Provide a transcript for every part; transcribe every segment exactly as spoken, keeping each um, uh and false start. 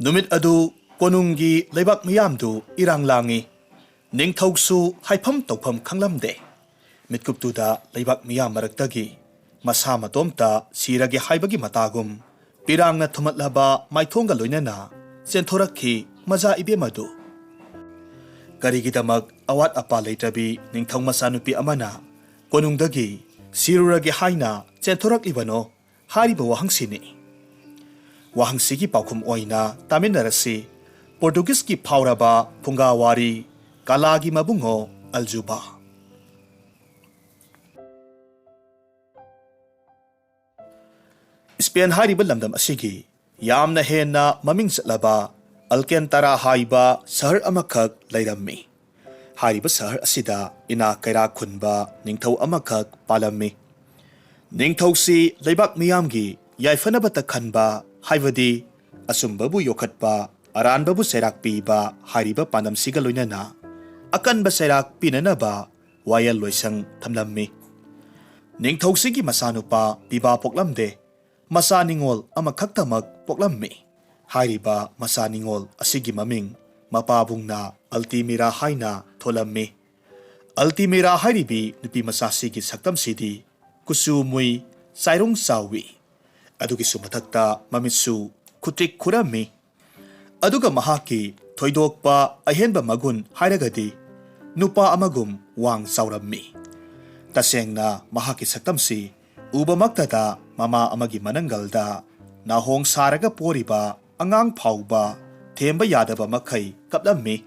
ꯅꯨꯃꯤꯠ ꯑꯗꯨ ꯀꯣꯅꯨꯡꯒꯤ ꯂꯩꯕꯥꯛ ꯃꯤꯌꯥꯝꯗꯨ ꯏꯔꯥꯡ ꯂꯥꯡꯏ꯫ ꯅꯤꯡꯊꯧꯁꯨ ꯍꯥꯏꯐꯝ ꯇꯧꯐꯝ ꯈꯪꯂꯝꯗꯦ꯫ ꯃꯤꯠꯀꯨꯞꯇꯨꯗ ꯂꯩꯕꯥꯛ ꯃꯤꯌꯥꯝ ꯃꯔꯛꯇꯒꯤ ꯃꯁꯥ ꯃꯇꯣꯝꯇ ꯁꯤꯔꯒꯦ ꯍꯥꯏꯕꯒꯤ ꯃꯇꯥꯒꯨꯝ ꯄꯤꯔꯥꯡꯅ ꯊꯨꯝꯃꯠꯂꯕ ꯃꯥꯏꯊꯣꯡꯒ ꯂꯣꯏꯅꯅ ꯆꯦꯟꯊꯣꯔꯛꯈꯤ ꯃꯖꯥ ꯏꯕꯦꯝ ꯑꯗꯨ꯫ ꯀꯔꯤꯒꯤꯗꯃꯛ ꯑꯋꯥꯠ ꯑꯄꯥ ꯂꯩꯇ꯭ꯔꯕꯤ ꯅꯤꯡꯊꯧ ꯃꯆꯥꯅꯨꯄꯤ ꯑꯃꯅ ꯀꯣꯅꯨꯡꯗꯒꯤ ꯁꯤꯔꯨꯔꯒꯦ ꯍꯥꯏꯅ ꯆꯦꯟꯊꯣꯔꯛꯂꯤꯕꯅꯣ ꯍꯥꯏꯔꯤꯕ ꯋꯥꯍꯪꯁꯤꯅꯤ꯫ ꯋꯥꯍꯪꯁꯤꯒꯤ ꯄꯥꯎꯈꯨꯝ ꯑꯣꯏꯅ ꯇꯥꯃꯤꯟꯅꯔꯁꯤ ꯄꯣꯔꯇꯨꯒꯤꯖꯀꯤ ꯐꯥꯎꯔꯕ ꯐꯨꯡꯒꯥꯋꯥꯔꯤ ꯀꯥꯂꯥꯒꯤ ꯃꯕꯨꯡꯉꯣ ꯑꯜꯖꯨꯕꯥ꯫ ꯁ꯭ꯄꯦꯟ ꯍꯥꯏꯔꯤꯕ ꯂꯝꯗꯝ ꯑꯁꯤꯒꯤ ꯌꯥꯝꯅ ꯍꯦꯟꯅ ꯃꯃꯤꯡ ꯆꯠꯂꯕ ꯑꯜꯀꯦꯟꯇꯥꯔꯥ ꯍꯥꯏꯕ ꯁꯍꯔ ꯑꯃꯈꯛ ꯂꯩꯔꯝꯃꯤ꯫ ꯍꯥꯏꯔꯤꯕ ꯁꯍꯔ ꯑꯁꯤꯗ ꯏꯅꯥꯛ ꯀꯩꯔꯥꯛ ꯈꯨꯟꯕ ꯅꯤꯡꯊꯧ ꯑꯃꯈꯛ ꯄꯥꯜꯂꯝꯃꯤ꯫ ꯅꯤꯡꯊꯧꯁꯤ ꯂꯩꯕꯥꯛ ꯃꯤꯌꯥꯝꯒꯤ ꯌꯥꯏꯐꯅꯕꯇ ꯈꯟꯕ, ꯍꯥꯏꯕꯗꯤ ꯑꯆꯨꯝꯕꯕꯨ ꯌꯣꯛꯈꯠꯄ, ꯑꯔꯥꯟꯕꯕꯨ ꯆꯩꯔꯥꯛ ꯄꯤꯕ ꯍꯥꯏꯔꯤꯕ ꯄꯥꯟꯗꯝꯁꯤꯒ ꯂꯣꯏꯅꯅ ꯑꯀꯟꯕ ꯆꯩꯔꯥꯛ ꯄꯤꯅꯅꯕ ꯋꯥꯌꯦꯜ ꯂꯣꯏꯁꯪ ꯊꯝꯂꯝꯃꯤ꯫ ꯅꯤꯡꯊꯧꯁꯤꯒꯤ ꯃꯆꯥꯅꯨꯄꯥ ꯄꯤꯕꯥ ꯄꯣꯛꯂꯝꯗꯦ꯫ ꯃꯆꯥ ꯅꯤꯉꯣꯜ ꯑꯃꯈꯛꯇꯃꯛ ꯄꯣꯛꯂꯝꯃꯤ꯫ ꯍꯥꯏꯔꯤꯕ ꯃꯆꯥ ꯅꯤꯉꯣꯜ ꯑꯁꯤꯒꯤ ꯃꯃꯤꯡ ꯃꯄꯥꯕꯨꯡꯅ ꯑꯜꯇꯤꯃꯤꯔꯥ ꯍꯥꯏꯅ ꯊꯣꯜꯂꯝꯃꯤ꯫ ꯑꯜꯇꯤꯃꯤꯔꯥ ꯍꯥꯏꯔꯤꯕꯤ ꯅꯨꯄꯤ ꯃꯆꯥꯁꯤꯒꯤ ꯁꯛꯇꯝꯁꯤꯗꯤ ꯀꯨꯆꯨ ꯃꯨꯏ, ꯆꯥꯏꯔꯣꯡ ꯆꯥꯎꯏ꯫ ꯑꯗꯨꯒꯤꯁꯨ ꯃꯊꯛꯇ ꯃꯃꯤꯠꯁꯨ ꯈꯨꯇ꯭ꯔꯤꯛ ꯈꯨꯔꯝꯃꯤ꯫ ꯑꯗꯨꯒ ꯃꯍꯥꯛꯀꯤ ꯊꯣꯏꯗꯣꯛꯄ ꯑꯍꯦꯟꯕ ꯃꯒꯨꯟ ꯍꯥꯏꯔꯒꯗꯤ ꯅꯨꯄꯥ ꯑꯃꯒꯨꯝ ꯋꯥꯡ ꯆꯥꯎꯔꯝꯃꯤ꯫ ꯇꯁꯦꯡꯅ ꯃꯍꯥꯛꯀꯤ ꯁꯛꯇꯝꯁꯤ ꯎꯕꯃꯛꯇꯗ ꯃꯃꯥ ꯑꯃꯒꯤ ꯃꯅꯪꯒꯜꯗ ꯅꯥꯍꯣꯡ ꯁꯥꯔꯒ ꯄꯣꯔꯤꯕ ꯑꯉꯥꯡ ꯐꯥꯎꯕ ꯊꯦꯝꯕ ꯌꯥꯗꯕ ꯃꯈꯩ ꯀꯞꯂꯝꯃꯤ꯫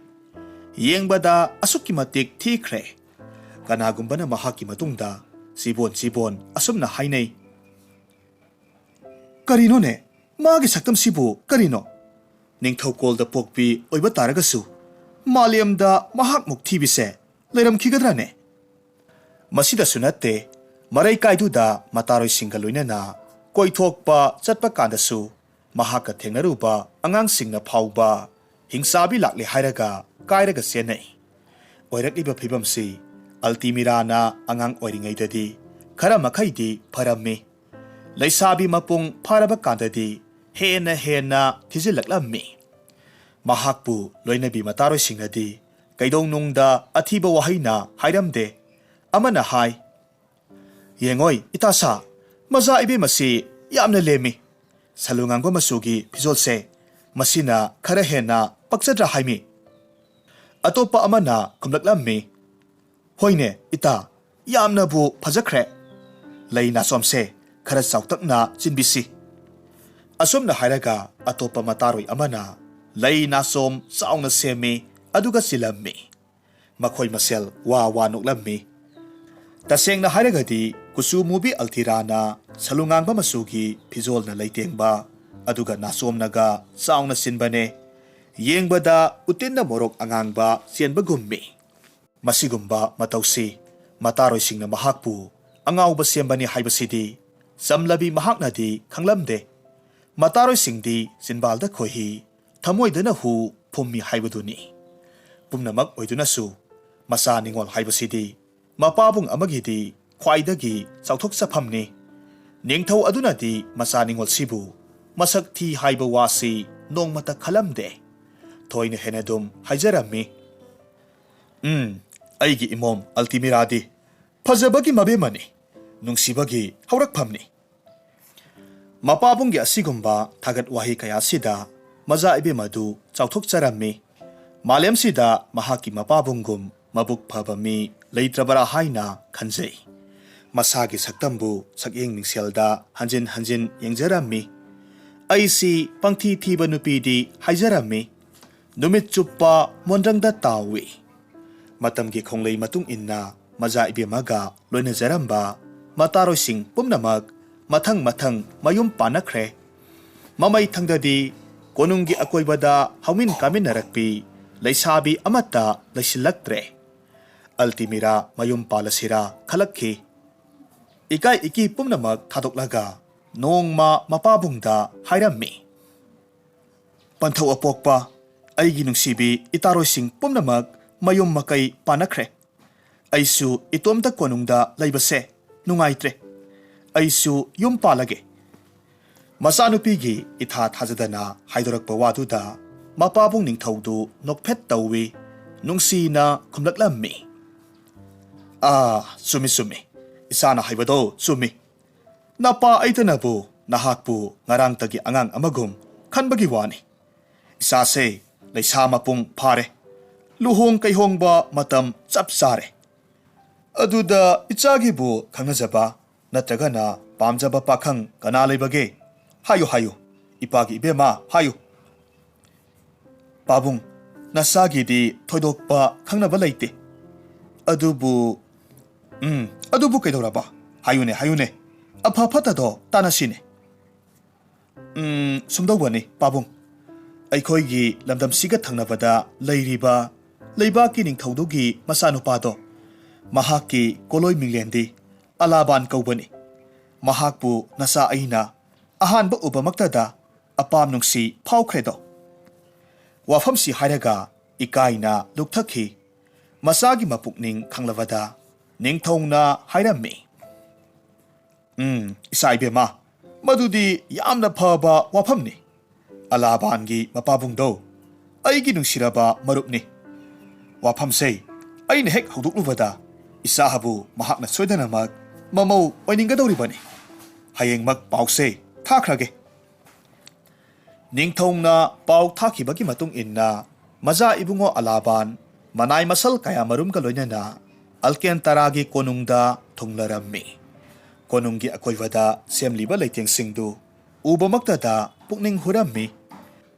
ꯌꯦꯡꯕꯗ ꯑꯁꯨꯛꯀꯤ ꯃꯇꯤꯛ ꯊꯤꯈ꯭ꯔꯦ꯫ ꯀꯅꯥꯒꯨꯝꯕꯅ ꯃꯍꯥꯛꯀꯤ ꯃꯇꯨꯡꯗ ꯆꯤꯕꯣꯟ ꯆꯤꯕꯣꯟ ꯑꯁꯨꯝꯅ ꯍꯥꯏꯅꯩ, "ꯀꯔꯤꯅꯣꯅꯦ? ꯃꯥꯒꯤ ꯁꯛꯇꯝꯁꯤꯕꯨ ꯀꯔꯤꯅꯣ?" ꯅꯤꯡꯊꯧꯀꯣꯜꯗ ꯄꯣꯛꯄꯤ ꯑꯣꯏꯕ ꯇꯥꯔꯒꯁꯨ ꯃꯥꯂꯦꯝꯗ ꯃꯍꯥꯛꯃꯨꯛ ꯊꯤꯕꯤꯁꯦ ꯂꯩꯔꯝꯈꯤꯒꯗ꯭ꯔꯥꯅꯦ? ꯃꯁꯤꯗꯁꯨ ꯅꯠꯇꯦ, ꯃꯔꯩ ꯀꯥꯏꯗꯨꯗ ꯃꯇꯥꯔꯣꯏꯁꯤꯡꯒ ꯂꯣꯏꯅꯅ ꯀꯣꯏꯊꯣꯛꯄ ꯆꯠꯄ ꯀꯥꯟꯗꯁꯨ ꯃꯍꯥꯛꯀ ꯊꯦꯡꯅꯔꯨꯕ ꯑꯉꯥꯡꯁꯤꯡꯅ ꯐꯥꯎꯕ ꯍꯤꯡꯆꯥꯕꯤ ꯂꯥꯛꯂꯦ ꯍꯥꯏꯔꯒ ꯀꯥꯏꯔꯒ ꯆꯦꯟꯅꯩ꯫ ꯑꯣꯏꯔꯛꯂꯤꯕ ꯐꯤꯕꯝꯁꯤ ꯑꯜꯇꯤꯃꯤꯔꯥꯅ ꯑꯉꯥꯡ ꯑꯣꯏꯔꯤꯉꯩꯗꯗꯤ ꯈꯔ ꯃꯈꯩꯗꯤ ꯐꯔꯝꯃꯤ꯫ ꯂꯩꯁꯥꯕꯤ ꯃꯄꯨꯡ ꯐꯥꯔꯕ ꯀꯥꯟꯗꯗꯤ ꯍꯦꯟꯅ ꯍꯦꯟꯅ ꯊꯤꯖꯤꯜꯂꯛꯂꯝꯃꯤ꯫ ꯃꯍꯥꯛꯄꯨ ꯂꯣꯏꯅꯕꯤ ꯃꯇꯥꯔꯣꯏꯁꯤꯡꯅꯗꯤ ꯀꯩꯗꯧꯅꯨꯡꯗ ꯑꯊꯤꯕ ꯋꯥꯍꯩꯅ ꯍꯥꯏꯔꯝꯗꯦ꯫ ꯑꯃꯅ ꯍꯥꯏ, "ꯌꯦꯡꯉꯣꯏ, ꯏꯇꯥ ꯁꯥ, ꯃꯖꯥ ꯏꯕꯦꯝ ꯑꯁꯤ ꯌꯥꯝꯅ ꯂꯦꯝꯃꯤ꯫ ꯁꯂꯨ ꯉꯥꯡꯕ ꯃꯆꯨꯒꯤ ꯐꯤꯖꯣꯜꯁꯦ ꯃꯁꯤꯅ ꯈꯔ ꯍꯦꯟꯅ ꯄꯛꯆꯗ꯭ꯔꯥ?" ꯍꯥꯏꯃꯤ꯫ ꯑꯇꯣꯞꯄ ꯑꯃꯅ ꯈꯨꯝꯂꯛꯂꯝꯃꯤ, "ꯍꯣꯏꯅꯦ, ꯏꯇꯥ, ꯌꯥꯝꯅꯕꯨ ꯐꯖꯈ꯭ꯔꯦ꯫ ꯂꯩ ꯅꯥꯆꯣꯝꯁꯦ ꯈꯔ ꯆꯥꯎꯇꯛꯅ ꯆꯤꯟꯕꯤꯁꯤ꯫" ꯑꯁꯨꯝꯅ ꯍꯥꯏꯔꯒ ꯑꯇꯣꯞꯄ ꯃꯇꯥꯔꯣꯏ ꯑꯃꯅ ꯂꯩ ꯅꯥꯆꯣꯝ ꯆꯥꯎꯅ ꯁꯦꯝꯃꯤ, ꯑꯗꯨꯒ ꯆꯤꯜꯂꯝꯃꯤ꯫ ꯃꯈꯣꯏ ꯃꯁꯦꯜ ꯋꯥ ꯋꯥ ꯅꯣꯛꯂꯝꯃꯤ꯫ ꯇꯁꯦꯡꯅ ꯍꯥꯏꯔꯒꯗꯤ ꯀꯨꯆꯨ ꯃꯨꯕꯤ ꯑꯜꯇꯤꯔꯥꯅ ꯁꯂꯨꯉꯥꯡꯕ ꯃꯆꯨꯒꯤ ꯐꯤꯖꯣꯜꯅ ꯂꯩꯇꯦꯡꯕ, ꯑꯗꯨꯒ ꯅꯥꯆꯣꯝꯅꯒ ꯆꯥꯎꯅ ꯆꯤꯟꯕꯅꯦ꯫ ꯌꯦꯡꯕꯗ ꯎꯇꯤꯟꯅ ꯃꯣꯔꯣꯛ ꯑꯉꯥꯡꯕ ꯆꯦꯟꯕꯒꯨꯝꯃꯤ꯫ ꯃꯁꯤꯒꯨꯝꯕ ꯃꯇꯧꯁꯤ ꯃꯇꯥꯔꯣꯏꯁꯤꯡꯅ ꯃꯍꯥꯛꯄꯨ ꯑꯉꯥꯎꯕ ꯁꯦꯝꯕꯅꯤ ꯍꯥꯏꯕꯁꯤꯗꯤ ꯆꯝꯂꯕꯤ ꯃꯍꯥꯛꯅꯗꯤ ꯈꯪꯂꯝꯗꯦ꯫ ꯃꯇꯥꯔꯣꯏꯁꯤꯡꯗꯤ ꯆꯤꯟꯕꯥꯜꯗ ꯈꯣꯏꯍꯤ, ꯊꯃꯣꯏꯗꯅ ꯍꯨ ꯐꯨꯝꯃꯤ ꯍꯥꯏꯕꯗꯨꯅꯤ꯫ ꯄꯨꯝꯅꯃꯛ ꯑꯣꯏꯗꯨꯅꯁꯨ ꯃꯆꯥ ꯅꯤꯉꯣꯜ ꯍꯥꯏꯕꯁꯤꯗꯤ ꯃꯄꯥꯕꯨꯡ ꯑꯃꯒꯤꯗꯤ ꯈ꯭ꯋꯥꯏꯗꯒꯤ ꯆꯥꯎꯊꯣꯛꯆꯐꯝꯅꯤ꯫ ꯅꯤꯡꯊꯧ ꯑꯗꯨꯅꯗꯤ ꯃꯆꯥ ꯅꯤꯉꯣꯜꯁꯤꯕꯨ ꯃꯁꯛ ꯊꯤ ꯍꯥꯏꯕ ꯋꯥꯁꯤ ꯅꯣꯡꯃꯇ ꯈꯜꯂꯝꯗꯦ꯫ ꯊꯣꯏꯅ ꯍꯦꯟꯅ ꯑꯗꯨꯝ ꯍꯥꯏꯖꯔꯝꯃꯤ, "ꯎꯝ, ꯑꯩꯒꯤ ꯏꯃꯣꯝ ꯑꯜꯇꯤꯃꯤꯔꯥꯗꯤ ꯐꯖꯕꯒꯤ ꯃꯕꯦꯝꯃꯅꯤ, ꯅꯨꯡꯁꯤꯕꯒꯤ ꯍꯧꯔꯛꯐꯝꯅꯤ꯫" ꯃꯄꯥꯕꯨꯡꯒꯤ ꯑꯁꯤꯒꯨꯝꯕ ꯊꯥꯒꯠ ꯋꯥꯍꯩ ꯀꯌꯥꯁꯤꯗ ꯃꯖꯥ ꯏꯕꯦꯝ ꯑꯗꯨ ꯆꯥꯎꯊꯣꯛꯆꯔꯝꯃꯤ꯫ ꯃꯥꯂꯦꯝꯁꯤꯗ ꯃꯍꯥꯛꯀꯤ ꯃꯄꯥꯕꯨꯡꯒꯨꯝ ꯃꯕꯨꯛ ꯐꯕ ꯃꯤ ꯂꯩꯇ꯭ꯔꯕꯔꯥ ꯍꯥꯏꯅ ꯈꯟꯖꯩ꯫ ꯃꯁꯥꯒꯤ ꯁꯛꯇꯝꯕꯨ ꯁꯛꯌꯦꯡ ꯃꯤꯡꯁꯦꯜꯗ ꯍꯟꯖꯤꯟ ꯍꯟꯖꯤꯟ ꯌꯦꯡꯖꯔꯝꯃꯤ꯫ "ꯑꯩꯁꯤ ꯄꯪꯊꯤ ꯊꯤꯕ ꯅꯨꯄꯤꯗꯤ ꯍꯥꯏꯖꯔꯝꯃꯤ꯫ ꯅꯨꯃꯤꯠ ꯆꯨꯞꯄ ꯃꯣꯟꯗ꯭ꯔꯪꯗ ꯇꯥꯎꯏ꯫" ꯃꯇꯝꯒꯤ ꯈꯣꯡꯂꯩ ꯃꯇꯨꯡ ꯏꯟꯅ ꯃꯖꯥ ꯏꯕꯦꯝꯃꯒ ꯂꯣꯏꯅꯖꯔꯝꯕ ꯃꯇꯥꯔꯣꯏꯁꯤꯡ ꯄꯨꯝꯅꯃꯛ ꯃꯊꯪ ꯃꯊꯪ ꯃꯌꯨꯝ ꯄꯥꯟꯅꯈ꯭ꯔꯦ꯫ ꯃꯃꯩ ꯊꯪꯗꯗꯤ ꯀꯣꯅꯨꯡꯒꯤ ꯑꯀꯣꯏꯕꯗ ꯍꯧꯃꯤꯟ ꯀꯥꯃꯤꯟꯅꯔꯛꯄꯤ ꯂꯩꯁꯥꯕꯤ ꯑꯃꯠꯇ ꯂꯩꯁꯤꯜꯂꯛꯇ꯭ꯔꯦ꯫ ꯑꯜꯇꯤꯃꯤꯔꯥ ꯃꯌꯨꯝ ꯄꯥꯜꯂꯁꯤꯔꯥ ꯈꯜꯂꯛꯈꯤ꯫ ꯏꯀꯥꯏ ꯏꯀꯤ ꯄꯨꯝꯅꯃꯛ ꯊꯥꯗꯣꯛꯂꯒ ꯅꯣꯡꯃ ꯃꯄꯥꯕꯨꯡꯗ ꯍꯥꯏꯔꯝꯃꯤ, "ꯄꯟꯊꯧ ꯑꯄꯣꯛꯄ, ꯑꯩꯒꯤ ꯅꯨꯡꯁꯤꯕꯤ ꯏꯇꯥꯔꯣꯏꯁꯤꯡ ꯄꯨꯝꯅꯃꯛ ꯃꯌꯨꯝ ꯃꯀꯩ ꯄꯥꯟꯅꯈ꯭ꯔꯦ꯫ ꯑꯩꯁꯨ ꯏꯇꯣꯝꯇ ꯀꯣꯅꯨꯡꯗ ꯂꯩꯕꯁꯦ ꯅꯨꯡꯉꯥꯏꯇ꯭ꯔꯦ꯫ ꯑꯩꯁꯨ ꯌꯨꯝ ꯄꯥꯜꯂꯒꯦ꯫" ꯃꯆꯥꯅꯨꯄꯤꯒꯤ ꯏꯊꯥ ꯊꯥꯖꯗꯅ ꯍꯥꯏꯗꯣꯔꯛꯄ ꯋꯥꯗꯨꯗ ꯃꯄꯥꯕꯨꯡ ꯅꯤꯡꯊꯧꯗꯨ ꯅꯣꯛꯐꯦꯠ ꯇꯧꯏ, ꯅꯨꯡꯁꯤꯅ ꯈꯨꯝꯂꯛꯂꯝꯃꯤ꯫ "ꯑꯥ, ꯆꯨꯝꯃꯤ, ꯆꯨꯝꯃꯤ꯫ ꯏꯆꯥꯅ ꯍꯥꯏꯕꯗꯣ ꯆꯨꯝꯃꯤ꯫ ꯅꯄꯥ ꯑꯩꯇꯅꯕꯨ ꯅꯍꯥꯛꯄꯨ ꯉꯔꯥꯡꯇꯒꯤ ꯑꯉꯥꯡ ꯑꯃꯒꯨꯝ ꯈꯟꯕꯒꯤ ꯋꯥꯅꯤ꯫ ꯏꯆꯥꯁꯦ ꯂꯩꯁꯥ ꯃꯄꯨꯡ ꯐꯥꯔꯦ꯫ ꯂꯨꯍꯣꯡ ꯀꯩꯍꯣꯡꯕ ꯃꯇꯝ ꯆꯞ ꯆꯥꯔꯦ꯫ ꯑꯗꯨꯗ ꯏꯆꯥꯒꯤꯕꯨ ꯈꯪꯅꯖꯕ ꯅꯠꯇ꯭ꯔꯒꯅ ꯄꯥꯝꯖꯕ ꯄꯥꯈꯪ ꯀꯅꯥ ꯂꯩꯕꯒꯦ? ꯍꯥꯏꯌꯨ, ꯍꯥꯏꯌꯨ꯫ ꯏꯄꯥꯒꯤ ꯏꯕꯦꯝꯃ, ꯍꯥꯏꯌꯨ꯫" "ꯄꯥꯕꯨꯡ, ꯅꯆꯥꯒꯤꯗꯤ ꯊꯣꯏꯗꯣꯛꯄ ꯈꯪꯅꯕ ꯂꯩꯇꯦ꯫ ꯑꯗꯨꯕꯨ," "ꯎꯝ, ꯑꯗꯨꯕꯨ ꯀꯩꯗꯧꯔꯕ? ꯍꯥꯏꯌꯨꯅꯦ, ꯍꯥꯏꯌꯨꯅꯦ꯫ ꯑꯐ ꯐꯠꯇꯗꯣ ꯇꯥꯟꯅꯁꯤꯅꯦ꯫" "ꯎꯝ, ꯁꯨꯝꯗꯧꯕꯅꯤ, ꯄꯥꯕꯨꯡ꯫ ꯑꯩꯈꯣꯏꯒꯤ ꯂꯝꯗꯝꯁꯤꯒ ꯊꯪꯅꯕꯗ ꯂꯩꯔꯤꯕ ꯂꯩꯕꯥꯛꯀꯤ ꯅꯤꯡꯊꯧꯗꯨꯒꯤ ꯃꯆꯥꯅꯨꯄꯥꯗꯣ, ꯃꯍꯥꯛꯀꯤ ꯀꯣꯂꯣꯏ ꯃꯤꯡꯂꯦꯟꯗꯤ ꯑꯂꯥꯕꯥꯟ ꯀꯧꯕꯅꯤ꯫ ꯃꯍꯥꯛꯄꯨ ꯅꯆꯥ ꯑꯩꯅ ꯑꯍꯥꯟꯕ ꯎꯕꯃꯛꯇꯗ ꯑꯄꯥꯝ ꯅꯨꯡꯁꯤ ꯐꯥꯎꯈ꯭ꯔꯦꯗꯣ꯫" ꯋꯥꯐꯝꯁꯤ ꯍꯥꯏꯔꯒ ꯏꯀꯥꯏꯅ ꯂꯨꯞꯊꯈꯤ꯫ ꯃꯆꯥꯒꯤ ꯃꯄꯨꯛꯅꯤꯡ ꯈꯪꯂꯕꯗ ꯅꯤꯡꯊꯧꯅ ꯍꯥꯏꯔꯝꯃꯤ, "ꯎꯝ, ꯏꯆꯥ ꯏꯕꯦꯝꯃ, ꯃꯗꯨꯗꯤ ꯌꯥꯝꯅ ꯐꯕ ꯋꯥꯐꯝꯅꯤ꯫ ꯑꯂꯥꯕꯥꯟꯒꯤ ꯃꯄꯥꯕꯨꯡꯗꯣ ꯑꯩꯒꯤ ꯅꯨꯡꯁꯤꯔꯕ ꯃꯔꯨꯞꯅꯤ꯫ ꯋꯥꯐꯝꯁꯦ ꯑꯩꯅ ꯍꯦꯛ ꯍꯧꯗꯣꯛꯂꯨꯕꯗ ꯏꯆꯥꯕꯨ ꯃꯍꯥꯛꯅ ꯁꯣꯏꯗꯅꯃꯛ ꯃꯃꯧ ꯑꯣꯏꯅꯤꯡꯒꯗꯧꯔꯤꯕꯅꯤ꯫ ꯍꯌꯦꯡꯃꯛ ꯄꯥꯎꯁꯦ ꯊꯥꯈ꯭ꯔꯒꯦ꯫" ꯅꯤꯡꯊꯧꯅ ꯄꯥꯎ ꯊꯥꯈꯤꯕꯒꯤ ꯃꯇꯨꯡ ꯏꯟꯅ ꯃꯖꯥ ꯏꯕꯨꯡꯉꯣ ꯑꯂꯥꯕꯥꯟ ꯃꯅꯥꯏ ꯃꯁꯜ ꯀꯌꯥꯃꯔꯨꯝꯒ ꯂꯣꯏꯅꯅ ꯑꯜꯀꯦꯟꯇꯔꯥꯒꯤ ꯀꯣꯅꯨꯡꯗ ꯊꯨꯡꯂꯔꯝꯃꯤ꯫ ꯀꯣꯅꯨꯡꯒꯤ ꯑꯀꯣꯏꯕꯗ ꯁꯦꯝꯂꯤꯕ ꯂꯩꯇꯦꯡꯁꯤꯡꯗꯨ ꯎꯕꯃꯛꯇꯗ ꯄꯨꯛꯅꯤꯡ ꯍꯨꯔꯝꯃꯤ꯫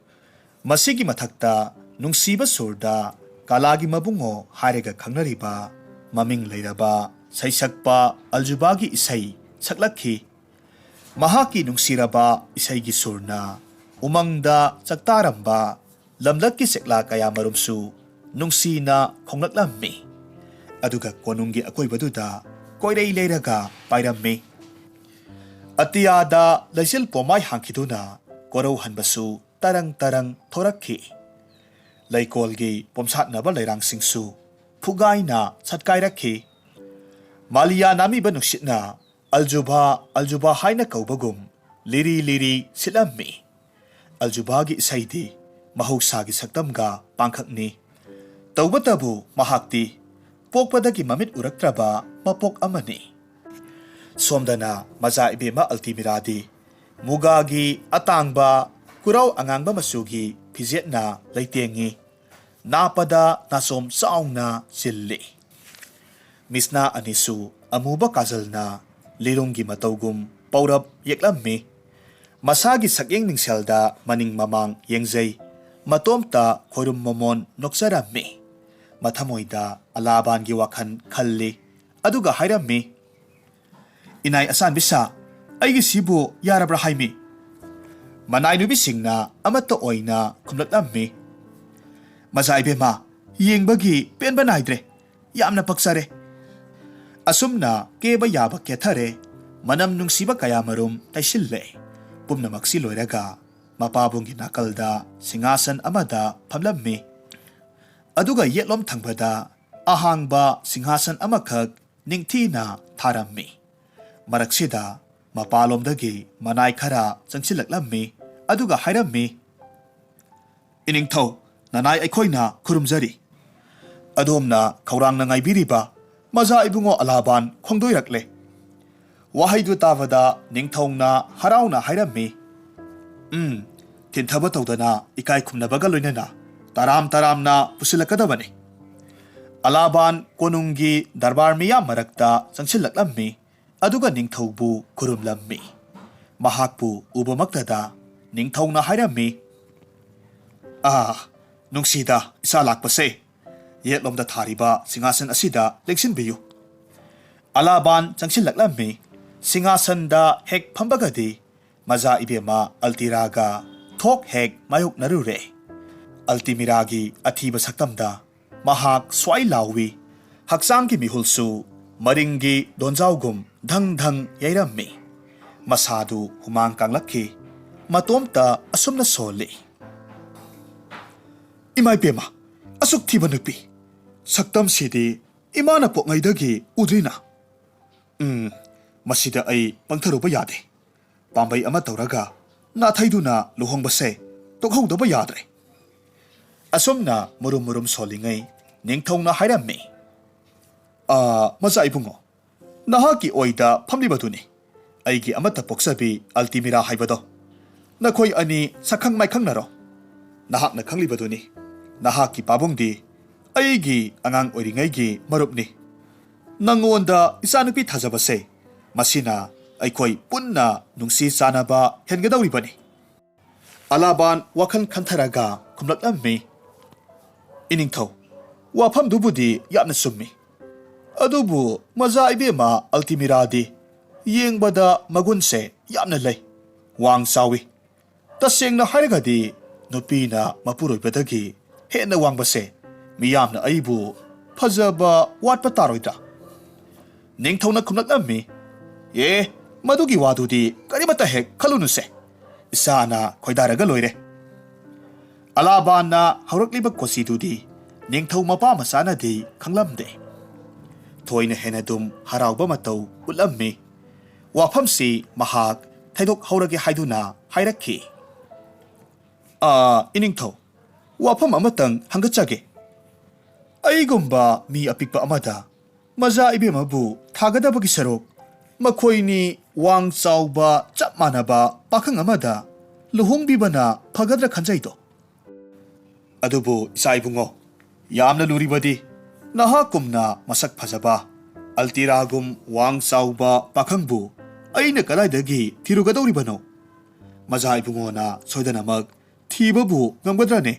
ꯃꯁꯤꯒꯤ ꯃꯊꯛꯇ ꯅꯨꯡꯁꯤꯕ ꯁꯨꯔꯗ ꯀꯥꯂꯥꯒꯤ ꯃꯕꯨꯡꯉꯣ ꯍꯥꯏꯔꯒ ꯈꯪꯅꯔꯤꯕ ꯃꯃꯤꯡ ꯂꯩꯔꯕ ꯁꯩꯁꯛꯄ ꯑꯜꯖꯨꯕꯥꯒꯤ ꯏꯁꯩ ꯁꯛꯂꯛꯈꯤ꯫ ꯃꯍꯥꯛꯀꯤ ꯅꯨꯡꯁꯤꯔꯕ ꯏꯁꯩꯒꯤ ꯁꯨꯔꯅ ꯎꯃꯪꯗ ꯆꯥꯛꯇꯥꯔꯝꯕ ꯂꯝꯂꯛꯀꯤ ꯆꯦꯛꯂꯥ ꯀꯌꯥꯃꯔꯨꯝꯁꯨ ꯅꯨꯡꯁꯤꯅ ꯈꯣꯡꯂꯛꯂꯝꯃꯤ꯫ ꯑꯗꯨꯒ ꯀꯣꯅꯨꯡꯒꯤ ꯑꯀꯣꯏꯕꯗꯨꯗ ꯀꯣꯏꯔꯩ ꯂꯩꯔꯒ ꯄꯥꯏꯔꯝꯃꯤ꯫ ꯑꯇꯤꯌꯥꯗ ꯂꯩꯆꯤꯜ ꯄꯣꯃꯥꯏ ꯍꯥꯡꯈꯤꯗꯨꯅ ꯀꯣꯔꯧꯍꯟꯕꯁꯨ ꯇꯔꯪ ꯇꯔꯪ ꯊꯣꯔꯛꯈꯤ꯫ ꯂꯩꯀꯣꯜꯒꯤ ꯄꯣꯝꯁꯥꯠꯅꯕ ꯂꯩꯔꯥꯡꯁꯤꯡꯁꯨ ꯐꯨꯒꯥꯏꯅ ꯁꯠꯀꯥꯏꯔꯛꯈꯤ꯫ ꯃꯥꯂꯤꯌꯥ ꯅꯥꯃꯤꯕ ꯅꯨꯡꯁꯤꯠꯅ ꯑꯜꯖꯨꯕꯥ, ꯑꯜꯖꯨꯕꯥ ꯍꯥꯏꯅ ꯀꯧꯕꯒꯨꯝ ꯂꯤꯔꯤ ꯂꯤꯔꯤ ꯁꯤꯠꯂꯝꯃꯤ꯫ ꯑꯜꯖꯨꯕꯥꯒꯤ ꯏꯁꯩꯗꯤ ꯃꯍꯧꯁꯥꯒꯤ ꯁꯛꯇꯝꯒ ꯄꯥꯡꯈꯛꯅꯤ꯫ ꯇꯧꯕꯇꯕꯨ ꯃꯍꯥꯛꯇꯤ ꯄꯣꯛꯄꯗꯒꯤ ꯃꯃꯤꯠ ꯎꯔꯛꯇ꯭ꯔꯕ ꯃꯄꯣꯛ ꯑꯃꯅꯤ꯫ ꯁꯣꯝꯗꯅ ꯃꯖꯥ ꯏꯕꯦꯝꯃ ꯑꯜꯇꯤꯃꯤꯔꯥꯗꯤ ꯃꯨꯒꯥꯒꯤ ꯑꯇꯥꯡꯕ ꯀꯨꯔꯧ ꯑꯉꯥꯡꯕ ꯃꯆꯨꯒꯤ ꯐꯤꯖꯦꯠꯅ ꯂꯩꯇꯦꯡꯉꯤ꯫ ꯅꯥꯞꯄꯗ ꯅꯥꯆꯣꯝ ꯆꯥꯎꯅ ꯆꯤꯜꯂꯤ꯫ ꯃꯤꯁꯅꯥ ꯑꯅꯤꯁꯨ ꯑꯃꯨꯕ ꯀꯥꯖꯜꯅ ꯂꯤꯔꯨꯡꯒꯤ ꯃꯇꯧꯒꯨꯝ ꯄꯧꯔꯞ ꯌꯦꯛꯂꯝꯃꯤ꯫ ꯃꯁꯥꯒꯤ ꯁꯛꯌꯦꯡ ꯃꯤꯡꯁꯦꯜꯗ ꯃꯅꯤꯡ ꯃꯃꯥꯡ ꯌꯦꯡꯖꯩ꯫ ꯃꯇꯣꯝꯇ ꯈꯣꯏꯔꯨꯝ ꯃꯃꯣꯟ ꯅꯣꯛꯆꯔꯝꯃꯤ꯫ ꯃꯊꯃꯣꯏꯗ ꯑꯂꯥꯕꯥꯟꯒꯤ ꯋꯥꯈꯜ ꯈꯜꯂꯤ꯫ ꯑꯗꯨꯒ ꯍꯥꯏꯔꯝꯃꯤ, "ꯏꯅꯥꯏ ꯑꯁꯥꯟꯕꯤꯁꯥ, ꯑꯩꯒꯤꯁꯤꯕꯨ ꯌꯥꯔꯕ꯭ꯔꯥ ꯍꯥꯏꯃꯤ?" ꯃꯅꯥꯏ ꯅꯨꯄꯤꯁꯤꯡꯅ ꯑꯃꯠꯇ ꯑꯣꯏꯅ ꯈꯨꯝꯂꯛꯂꯝꯃꯤ꯫ "ꯃꯖꯥ ꯏꯕꯦꯝꯃ, ꯌꯦꯡꯕꯒꯤ ꯄꯦꯟꯕ ꯅꯥꯏꯗ꯭ꯔꯦ꯫ ꯌꯥꯝꯅ ꯄꯛꯆꯔꯦ꯫" ꯑꯁꯨꯝꯅ ꯀꯦꯕ ꯌꯥꯕ ꯀꯦꯊꯔꯦ꯫ ꯃꯅꯝ ꯅꯨꯡꯁꯤꯕ ꯀꯌꯥꯃꯔꯨꯝ ꯇꯩꯁꯤꯜꯂꯦ꯫ ꯄꯨꯝꯅꯃꯛꯁꯤ ꯂꯣꯏꯔꯒ ꯃꯄꯥꯕꯨꯡꯒꯤ ꯅꯥꯀꯜꯗ ꯁꯤꯡꯍꯥꯁꯟ ꯑꯃꯗ ꯐꯝꯂꯝꯃꯤ꯫ ꯑꯗꯨꯒ ꯌꯦꯠꯂꯣꯝ ꯊꯪꯕꯗ ꯑꯍꯥꯡꯕ ꯁꯤꯡꯍꯥꯁꯟ ꯑꯃꯈꯛ ꯅꯤꯡꯊꯤꯅ ꯊꯥꯔꯝꯃꯤ꯫ ꯃꯔꯛꯁꯤꯗ ꯃꯄꯥꯂꯣꯝꯗꯒꯤ ꯃꯅꯥꯏ ꯈꯔ ꯆꯪꯁꯤꯜꯂꯛꯂꯝꯃꯤ꯫ ꯑꯗꯨꯒ ꯍꯥꯏꯔꯝꯃꯤ, "ꯏꯅꯤꯡꯊꯧ, ꯅꯅꯥꯏ ꯑꯩꯈꯣꯏꯅ ꯈꯨꯔꯨꯝꯖꯔꯤ꯫ ꯑꯗꯣꯝꯅ ꯈꯧꯔꯥꯡꯅ ꯉꯥꯏꯕꯤꯔꯤꯕ ꯃꯖꯥ ꯏꯕꯨꯡꯉꯣ ꯑꯂꯥꯕꯥꯟ ꯈꯣꯡꯗꯣꯏꯔꯛꯂꯦ꯫" ꯋꯥꯍꯩꯗꯨ ꯇꯥꯕꯗ ꯅꯤꯡꯊꯧꯅ ꯍꯔꯥꯎꯅ ꯍꯥꯏꯔꯝꯃꯤ, "ꯎꯝ, ꯊꯤꯟꯊꯕ ꯇꯧꯗꯅ ꯏꯀꯥꯏ ꯈꯨꯝꯅꯕꯒ ꯂꯣꯏꯅꯅ ꯇꯔꯥꯝ ꯇꯔꯥꯝꯅ ꯄꯨꯁꯤꯜꯂꯛꯀꯗꯕꯅꯤ꯫" ꯑꯂꯥꯕꯥꯟ ꯀꯣꯅꯨꯡꯒꯤ ꯗꯔꯕꯥꯔ ꯃꯤꯌꯥꯝ ꯃꯔꯛꯇ ꯆꯪꯁꯤꯜꯂꯛꯂꯝꯃꯤ꯫ ꯑꯗꯨꯒ ꯅꯤꯡꯊꯧꯕꯨ ꯈꯨꯔꯨꯝꯂꯝꯃꯤ꯫ ꯃꯍꯥꯛꯄꯨ ꯎꯕꯃꯛꯇꯗ ꯅꯤꯡꯊꯧꯅ ꯍꯥꯏꯔꯝꯃꯤ, "ꯑꯥ, ꯅꯨꯡꯁꯤꯗ ꯏꯆꯥ ꯂꯥꯛꯄꯁꯦ꯫ ꯌꯦꯠꯂꯣꯝꯗ ꯊꯥꯔꯤꯕ ꯁꯤꯡꯍꯥꯁꯟ ꯑꯁꯤꯗ ꯂꯦꯡꯁꯤꯟꯕꯤꯌꯨ꯫" ꯑꯂꯥꯕꯥꯟ ꯆꯪꯁꯤꯜꯂꯛꯂꯝꯃꯤ꯫ ꯁꯤꯡꯍꯥꯁꯟꯗ ꯍꯦꯛ ꯐꯝꯕꯒꯗꯤ ꯃꯖꯥ ꯏꯕꯦꯝꯃ ꯑꯜꯇꯤꯔꯥꯒ ꯊꯣꯛ ꯍꯦꯛ ꯃꯥꯌꯣꯛꯅꯔꯨꯔꯦ꯫ ꯑꯜꯇꯤꯃꯤꯔꯥꯒꯤ ꯑꯊꯤꯕ ꯁꯛꯇꯝꯗ ꯃꯍꯥꯛ ꯁ꯭ꯋꯥꯏ ꯂꯥꯎꯏ꯫ ꯍꯛꯆꯥꯡꯒꯤ ꯃꯤꯍꯨꯜꯁꯨ ꯃꯔꯤꯡꯒꯤ ꯗꯣꯟꯖꯥꯎꯒꯨꯝ ꯙꯪ ꯙꯪ ꯌꯩꯔꯝꯃꯤ꯫ ꯃꯁꯥꯗꯨ ꯍꯨꯃꯥꯡ ꯀꯥꯡꯂꯛꯈꯤ꯫ ꯃꯇꯣꯝꯇ ꯑꯁꯨꯝꯅ ꯁꯣꯜꯂꯤ, "ꯏꯃꯥ ꯏꯕꯦꯝꯃ, ꯑꯁꯨꯛ ꯊꯤꯕ ꯅꯨꯄꯤ! ꯁꯛꯇꯝꯁꯤꯗꯤ ꯏꯃꯥꯅ ꯄꯣꯛꯉꯩꯗꯒꯤ ꯎꯗ꯭ꯔꯤꯅ꯫ ꯎꯝ, ꯃꯁꯤꯗ ꯑꯩ ꯄꯪꯊꯔꯨꯕ ꯌꯥꯗꯦ꯫ ꯄꯥꯝꯕꯩ ꯑꯃ ꯇꯧꯔꯒ ꯅꯥꯊꯩꯗꯨꯅ ꯂꯨꯍꯣꯡꯕꯁꯦ ꯇꯣꯛꯍꯧꯗꯕ ꯌꯥꯗ꯭ꯔꯦ꯫ ꯑꯁꯨꯝꯅ ꯃꯨꯔꯨꯝ ꯃꯨꯔꯨꯝ ꯁꯣꯜꯂꯤꯉꯩ ꯅꯤꯡꯊꯧꯅ ꯍꯥꯏꯔꯝꯃꯤ, "ꯑꯥ, ꯃꯆꯥ ꯏꯕꯨꯡꯉꯣ, ꯅꯍꯥꯛꯀꯤ ꯑꯣꯏꯗ ꯐꯝꯂꯤꯕꯗꯨꯅꯤ ꯑꯩꯒꯤ ꯑꯃꯠꯇ ꯄꯣꯛꯆꯕꯤ ꯑꯜꯇꯤꯃꯤꯔꯥ ꯍꯥꯏꯕꯗꯣ꯫ ꯅꯈꯣꯏ ꯑꯅꯤ ꯁꯛꯈꯪ ꯃꯥꯏꯈꯪꯅꯔꯣ꯫ ꯅꯍꯥꯛꯅ ꯈꯪꯂꯤꯕꯗꯨꯅꯤ, ꯅꯍꯥꯛꯀꯤ ꯄꯥꯕꯨꯡꯗꯤ ꯑꯩꯒꯤ ꯑꯉꯥꯡ ꯑꯣꯏꯔꯤꯉꯩꯒꯤ ꯃꯔꯨꯞꯅꯤ꯫ ꯅꯪꯉꯣꯟꯗ ꯏꯆꯥꯅꯨꯄꯤ ꯊꯥꯖꯕꯁꯦ, ꯃꯁꯤꯅ ꯑꯩꯈꯣꯏ ꯄꯨꯟꯅ ꯅꯨꯡꯁꯤ ꯆꯥꯟꯅꯕ ꯍꯦꯟꯒꯗꯧꯔꯤꯕꯅꯤ꯫" ꯑꯂꯥꯕꯥꯟ ꯋꯥꯈꯜ ꯈꯟꯊꯔꯒ ꯈꯨꯝꯂꯛꯂꯝꯃꯤ, "ꯏꯅꯤꯡꯊꯧ, ꯋꯥꯐꯝꯗꯨꯕꯨꯗꯤ ꯌꯥꯝꯅ ꯆꯨꯝꯃꯤ꯫ ꯑꯗꯨꯕꯨ ꯃꯖꯥ ꯏꯕꯦꯝꯃ ꯑꯜꯇꯤꯃꯤꯔꯥꯗꯤ ꯌꯦꯡꯕꯗ ꯃꯒꯨꯟꯁꯦ ꯌꯥꯝꯅ ꯂꯩ, ꯋꯥꯡ ꯆꯥꯎꯏ꯫ ꯇꯁꯦꯡꯅ ꯍꯥꯏꯔꯒꯗꯤ ꯅꯨꯄꯤꯅ ꯃꯄꯨꯔꯣꯏꯕꯗꯒꯤ ꯍꯦꯟꯅ ꯋꯥꯡꯕꯁꯦ ꯃꯤꯌꯥꯝꯅ ꯑꯩꯕꯨ ꯐꯖꯕ ꯋꯥꯠꯄ ꯇꯥꯔꯣꯏꯗ꯭ꯔꯥ?" ꯅꯤꯡꯊꯧꯅ ꯈꯨꯝꯂꯛꯂꯝꯃꯤ, "ꯑꯦ, ꯃꯗꯨꯒꯤ ꯋꯥꯗꯨꯗꯤ ꯀꯔꯤꯃꯠꯇ ꯍꯦꯛ ꯈꯜꯂꯨꯅꯨꯁꯦ꯫ ꯏꯁꯥꯅ ꯈꯣꯏꯗꯥꯔꯒ ꯂꯣꯏꯔꯦ꯫" ꯑꯂꯥꯕꯥꯟꯅ ꯍꯧꯔꯛꯂꯤꯕ ꯀꯣꯆꯤꯗꯨꯗꯤ ꯅꯤꯡꯊꯧ ꯃꯄꯥ ꯃꯆꯥꯅꯗꯤ ꯈꯪꯂꯝꯗꯦ꯫ ꯊꯣꯏꯅ ꯍꯦꯟꯅ ꯑꯗꯨꯝ ꯍꯔꯥꯎꯕ ꯃꯇꯧ ꯎꯠꯂꯝꯃꯤ꯫ ꯋꯥꯐꯝꯁꯤ ꯃꯍꯥꯛ ꯊꯩꯗꯣꯛꯍꯧꯔꯒꯦ ꯍꯥꯏꯗꯨꯅ ꯍꯥꯏꯔꯛꯈꯤ, "ꯑꯥ, ꯏꯅꯤꯡꯊꯧ, ꯋꯥꯐꯝ ꯑꯃꯇꯪ ꯍꯪꯒꯠꯆꯒꯦ꯫ ꯑꯩꯒꯨꯝꯕ ꯃꯤ ꯑꯄꯤꯛꯄ ꯑꯃꯗ ꯃꯖꯥ ꯏꯕꯦꯝꯃꯕꯨ ꯊꯥꯒꯗꯕꯒꯤ ꯁꯔꯨꯛ, ꯃꯈꯣꯏꯅꯤ ꯋꯥꯡ ꯆꯥꯎꯕ ꯆꯞ ꯃꯥꯟꯅꯕ ꯄꯥꯈꯪ ꯑꯃꯗ ꯂꯨꯍꯣꯡꯕꯤꯕꯅ ꯐꯒꯗ꯭ꯔꯥ ꯈꯟꯖꯩꯗꯣ꯫ ꯑꯗꯨꯕꯨ ꯏꯆꯥ ꯏꯕꯨꯡꯉꯣ, ꯌꯥꯝꯅ ꯂꯨꯔꯤꯕꯗꯤ ꯅꯍꯥꯛꯀꯨꯝꯅ ꯃꯁꯛ ꯐꯖꯕ, ꯑꯜꯇꯤꯔꯥꯒꯨꯝ ꯋꯥꯡ ꯆꯥꯎꯕ ꯄꯥꯈꯪꯕꯨ ꯑꯩꯅ ꯀꯗꯥꯏꯗꯒꯤ ꯊꯤꯔꯨꯒꯗꯧꯔꯤꯕꯅꯣ? ꯃꯖꯥ ꯏꯕꯨꯡꯉꯣꯅ ꯁꯣꯏꯗꯅꯃꯛ ꯊꯤꯕꯕꯨ ꯉꯝꯒꯗ꯭ꯔꯅꯦ?"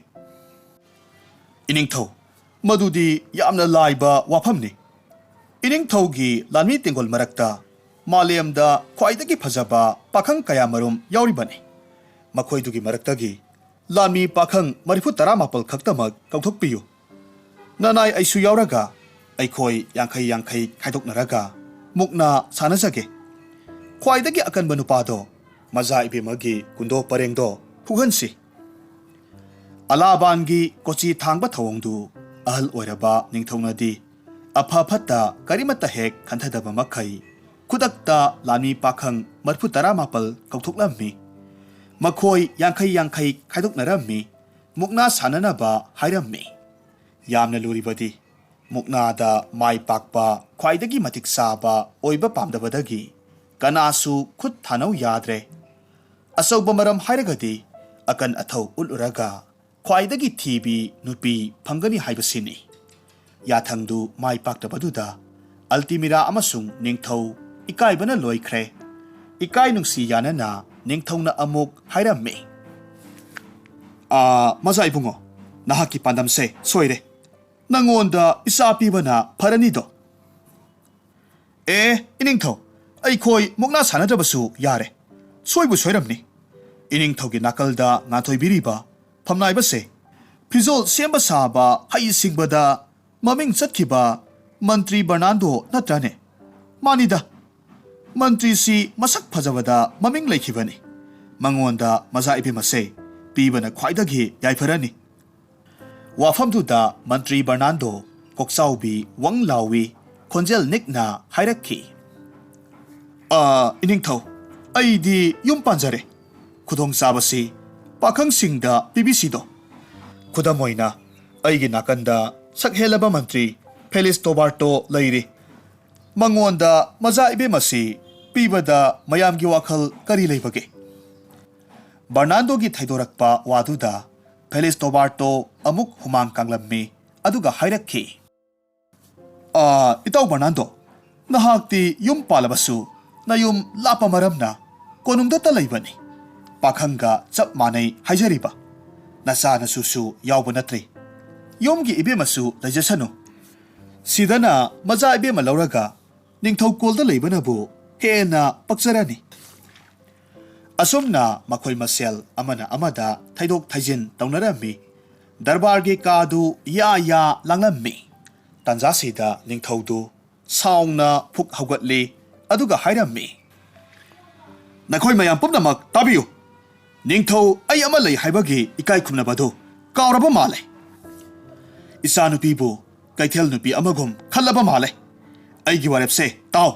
"ꯏꯅꯤꯡꯊꯧ, ꯃꯗꯨꯗꯤ ꯌꯥꯝꯅ ꯂꯥꯏꯕ ꯋꯥꯐꯝꯅꯤ꯫ ꯏꯅꯤꯡꯊꯧꯒꯤ ꯂꯥꯟꯃꯤ ꯇꯦꯡꯒꯣꯜ ꯃꯔꯛꯇ ꯃꯥꯂꯦꯝꯗ ꯈ꯭ꯋꯥꯏꯗꯒꯤ ꯐꯖꯕ ꯄꯥꯈꯪ ꯀꯌꯥꯃꯔꯨꯝ ꯌꯥꯎꯔꯤꯕꯅꯤ꯫ ꯃꯈꯣꯏꯗꯨꯒꯤ ꯃꯔꯛꯇꯒꯤ ꯂꯥꯟꯃꯤ ꯄꯥꯈꯪ ꯃꯔꯤꯐꯨ ꯇꯔꯥ ꯃꯥꯄꯜ ꯈꯛꯇꯃꯛ ꯀꯧꯊꯣꯛꯄꯤꯌꯨ꯫ ꯅꯅꯥꯏ ꯑꯩꯁꯨ ꯌꯥꯎꯔꯒ ꯑꯩꯈꯣꯏ ꯌꯥꯡꯈꯩ ꯌꯥꯡꯈꯩ ꯈꯥꯏꯗꯣꯛꯅꯔꯒ ꯃꯨꯛꯅꯥ ꯁꯥꯟꯅꯖꯒꯦ꯫ ꯈ꯭ꯋꯥꯏꯗꯒꯤ ꯑꯀꯟꯕ ꯅꯨꯄꯥꯗꯣ ꯃꯖꯥ ꯏꯕꯦꯝꯃꯒꯤ ꯀꯨꯟꯗꯣ ꯄꯔꯦꯡꯗꯣ ꯐꯨꯍꯟꯁꯤ꯫" ꯑꯂꯥꯕꯥꯟꯒꯤ ꯀꯣꯆꯤ ꯊꯥꯡꯕ ꯊꯧꯑꯣꯡꯗꯨ ꯑꯍꯜ ꯑꯣꯏꯔꯕ ꯅꯤꯡꯊꯧꯅꯗꯤ ꯑꯐ ꯐꯠꯇ ꯀꯔꯤꯃꯠꯇ ꯍꯦꯛ ꯈꯟꯊꯗꯕ ꯃꯈꯩ ꯈꯨꯗꯛꯇ ꯂꯥꯟꯃꯤ ꯄꯥꯈꯪ ꯃꯔꯐꯨ ꯇꯔꯥꯃꯥꯄꯜ ꯀꯧꯊꯣꯛꯂꯝꯃꯤ꯫ ꯃꯈꯣꯏ ꯌꯥꯡꯈꯩ ꯌꯥꯡꯈꯩ ꯈꯥꯏꯗꯣꯛꯅꯔꯝꯃꯤ꯫ ꯃꯨꯛꯅꯥ ꯁꯥꯟꯅꯅꯕ ꯍꯥꯏꯔꯝꯃꯤ꯫ ꯌꯥꯝꯅ ꯂꯨꯔꯤꯕꯗꯤ, ꯃꯨꯛꯅꯥꯗ ꯃꯥꯏ ꯄꯥꯛꯄ ꯈ꯭ꯋꯥꯏꯗꯒꯤ ꯃꯇꯤꯛ ꯆꯥꯕ ꯑꯣꯏꯕ ꯄꯥꯝꯗꯕꯗꯒꯤ ꯀꯅꯥꯁꯨ ꯈꯨꯠ ꯊꯥꯅꯧ ꯌꯥꯗ꯭ꯔꯦ꯫ ꯑꯆꯧꯕ ꯃꯔꯝ ꯍꯥꯏꯔꯒꯗꯤ, ꯑꯀꯟ ꯑꯊꯧ ꯎꯠꯂꯨꯔꯒ ꯈ꯭ꯋꯥꯏꯗꯒꯤ ꯊꯤꯕꯤ ꯅꯨꯄꯤ ꯐꯪꯒꯅꯤ ꯍꯥꯏꯕꯁꯤꯅꯤ꯫ ꯌꯥꯊꯪꯗꯨ ꯃꯥꯏ ꯄꯥꯛꯇꯕꯗꯨꯗ ꯑꯜꯇꯤꯃꯤꯔꯥ ꯑꯃꯁꯨꯡ ꯅꯤꯡꯊꯧ ꯏꯀꯥꯏꯕꯅ ꯂꯣꯏꯈ꯭ꯔꯦ꯫ ꯏꯀꯥꯏ ꯅꯨꯡꯁꯤ ꯌꯥꯅꯅ ꯅꯤꯡꯊꯧꯅ ꯑꯃꯨꯛ ꯍꯥꯏꯔꯝꯃꯤ, "ꯑꯥ, ꯃꯖꯥ ꯏꯕꯨꯡꯉꯣ, ꯅꯍꯥꯛꯀꯤ ꯄꯥꯟꯗꯝꯁꯦ ꯁꯣꯏꯔꯦ꯫ ꯅꯪꯉꯣꯟꯗ ꯏꯆꯥ ꯄꯤꯕꯅ ꯐꯔꯅꯤꯗꯣ꯫" "ꯑꯦ, ꯏꯅꯤꯡꯊꯧ, ꯑꯩꯈꯣꯏ ꯃꯨꯛꯅꯥ ꯁꯥꯟꯅꯗ꯭ꯔꯕꯁꯨ ꯌꯥꯔꯦ꯫ ꯁꯣꯏꯕꯨ ꯁꯣꯏꯔꯝꯅꯤ꯫" ꯏꯅꯤꯡꯊꯧꯒꯤ ꯅꯥꯀꯜꯗ ꯉꯥꯟꯊꯣꯏꯕꯤꯔꯤꯕ ꯐꯝꯅꯥꯏꯕꯁꯦ ꯐꯤꯖꯣꯜ ꯁꯦꯝꯕ ꯁꯥꯕ ꯍꯩꯁꯤꯡꯕꯗ ꯃꯃꯤꯡ ꯆꯠꯈꯤꯕ ꯃꯟꯇ꯭ꯔꯤ ꯕꯔꯅꯥꯟꯗꯣ ꯅꯠꯇ꯭ꯔꯅꯦ? ꯃꯥꯅꯤꯗ, ꯃꯟꯇ꯭ꯔꯤꯁꯤ ꯃꯁꯛ ꯐꯖꯕꯗ ꯃꯃꯤꯡ ꯂꯩꯈꯤꯕꯅꯤ꯫ ꯃꯉꯣꯟꯗ ꯃꯖꯥ ꯏꯕꯦꯝ ꯑꯁꯦ ꯄꯤꯕꯅ ꯈ꯭ꯋꯥꯏꯗꯒꯤ ꯌꯥꯏꯐꯔꯅꯤ꯫ ꯋꯥꯐꯝꯗꯨꯗ ꯃꯟꯇ꯭ꯔꯤ ꯕꯔꯅꯥꯟꯗꯣ ꯀꯣꯛꯆꯥꯎꯕꯤ ꯋꯪ ꯂꯥꯎꯋꯤ ꯈꯣꯟꯖꯦꯜ ꯅꯤꯛꯅ ꯍꯥꯏꯔꯛꯈꯤ, "ꯑꯥ, ꯏꯅꯤꯡꯊꯧ, ꯑꯩꯗꯤ ꯌꯨꯝ ꯄꯥꯟꯖꯔꯦ꯫ ꯈꯨꯗꯣꯡꯆꯥꯕꯁꯤ ꯄꯥꯈꯪꯁꯤꯡꯗ ꯄꯤꯕꯤꯁꯤꯗꯣ꯫ ꯈꯨꯗꯝ ꯑꯣꯏꯅ, ꯑꯩꯒꯤ ꯅꯥꯀꯟꯗ ꯁꯛ ꯍꯦꯜꯂꯕ ꯃꯟꯇ꯭ꯔꯤ ꯐꯦꯂꯤꯁ ꯇꯣꯕꯥꯔꯇꯣ ꯂꯩꯔꯤ꯫ ꯃꯉꯣꯟꯗ ꯃꯖꯥ ꯏꯕꯦꯝ ꯑꯁꯤ ꯄꯤꯕꯗ ꯃꯌꯥꯝꯒꯤ ꯋꯥꯈꯜ ꯀꯔꯤ ꯂꯩꯕꯒꯦ?" ꯕꯔꯅꯥꯟꯗꯣꯒꯤ ꯊꯩꯗꯣꯔꯛꯄ ꯋꯥꯗꯨꯗ ꯐꯦꯂꯤꯁ ꯇꯣꯕꯥꯔꯇꯣ ꯑꯃꯨꯛ ꯍꯨꯃꯥꯡ ꯀꯥꯡꯂꯝꯃꯤ, ꯑꯗꯨꯒ ꯍꯥꯏꯔꯛꯈꯤ, "ꯑꯥ, ꯏꯇꯥꯎ ꯕꯔꯅꯥꯟꯗꯣ, ꯅꯍꯥꯛꯇꯤ ꯌꯨꯝ ꯄꯥꯜꯂꯕꯁꯨ ꯅꯌꯨꯝ ꯂꯥꯞꯄ ꯃꯔꯝꯅ ꯀꯣꯅꯨꯡꯗꯇ ꯂꯩꯕꯅꯤ꯫ ꯄꯥꯈꯪꯒ ꯆꯞ ꯃꯥꯟꯅꯩ ꯍꯥꯏꯖꯔꯤꯕ꯫ ꯅꯆꯥ ꯅꯁꯨꯁꯨ ꯌꯥꯎꯕ ꯅꯠꯇ꯭ꯔꯤ꯫ ꯌꯨꯝꯒꯤ ꯏꯕꯦꯝꯃꯁꯨ ꯂꯩꯖꯁꯅꯨ꯫ ꯁꯤꯗꯅ ꯃꯆꯥ ꯏꯕꯦꯝꯃ ꯂꯧꯔꯒ ꯅꯤꯡꯊꯧꯀꯣꯜꯗ ꯂꯩꯕꯅꯕꯨ ꯍꯦꯟꯅ ꯄꯛꯆꯔꯅꯤ꯫" ꯑꯁꯨꯝꯅ ꯃꯈꯣꯏ ꯃꯁꯦꯜ ꯑꯃꯅ ꯑꯃꯗ ꯊꯩꯗꯣꯛ ꯊꯩꯖꯤꯟ ꯇꯧꯅꯔꯝꯃꯤ꯫ ꯗꯔꯕꯥꯔꯒꯤ ꯀꯥꯗꯨ ꯌꯥ ꯌꯥ ꯂꯥꯡꯂꯝꯃꯤ꯫ ꯇꯥꯟꯖꯥꯁꯤꯗ ꯅꯤꯡꯊꯧꯗꯨ ꯁꯥꯎꯅ ꯐꯨꯛ ꯍꯧꯒꯠꯂꯤ, ꯑꯗꯨꯒ ꯍꯥꯏꯔꯝꯃꯤ, "ꯅꯈꯣꯏ ꯃꯌꯥꯝ ꯄꯨꯝꯅꯃꯛ ꯇꯥꯕꯤꯌꯨ꯫ ꯅꯤꯡꯊꯧ ꯑꯩ ꯑꯃ ꯂꯩ ꯍꯥꯏꯕꯒꯤ ꯏꯀꯥꯏ ꯈꯨꯝꯅꯕꯗꯨ ꯀꯥꯎꯔꯕ ꯃꯥꯜꯂꯦ꯫ ꯏꯆꯥꯅꯨꯄꯤꯕꯨ ꯀꯩꯊꯦꯜ ꯅꯨꯄꯤ ꯑꯃꯒꯨꯝ ꯈꯜꯂꯕ ꯃꯥꯜꯂꯦ꯫ ꯑꯩꯒꯤ ꯋꯥꯔꯦꯞꯁꯦ ꯇꯥꯎ꯫"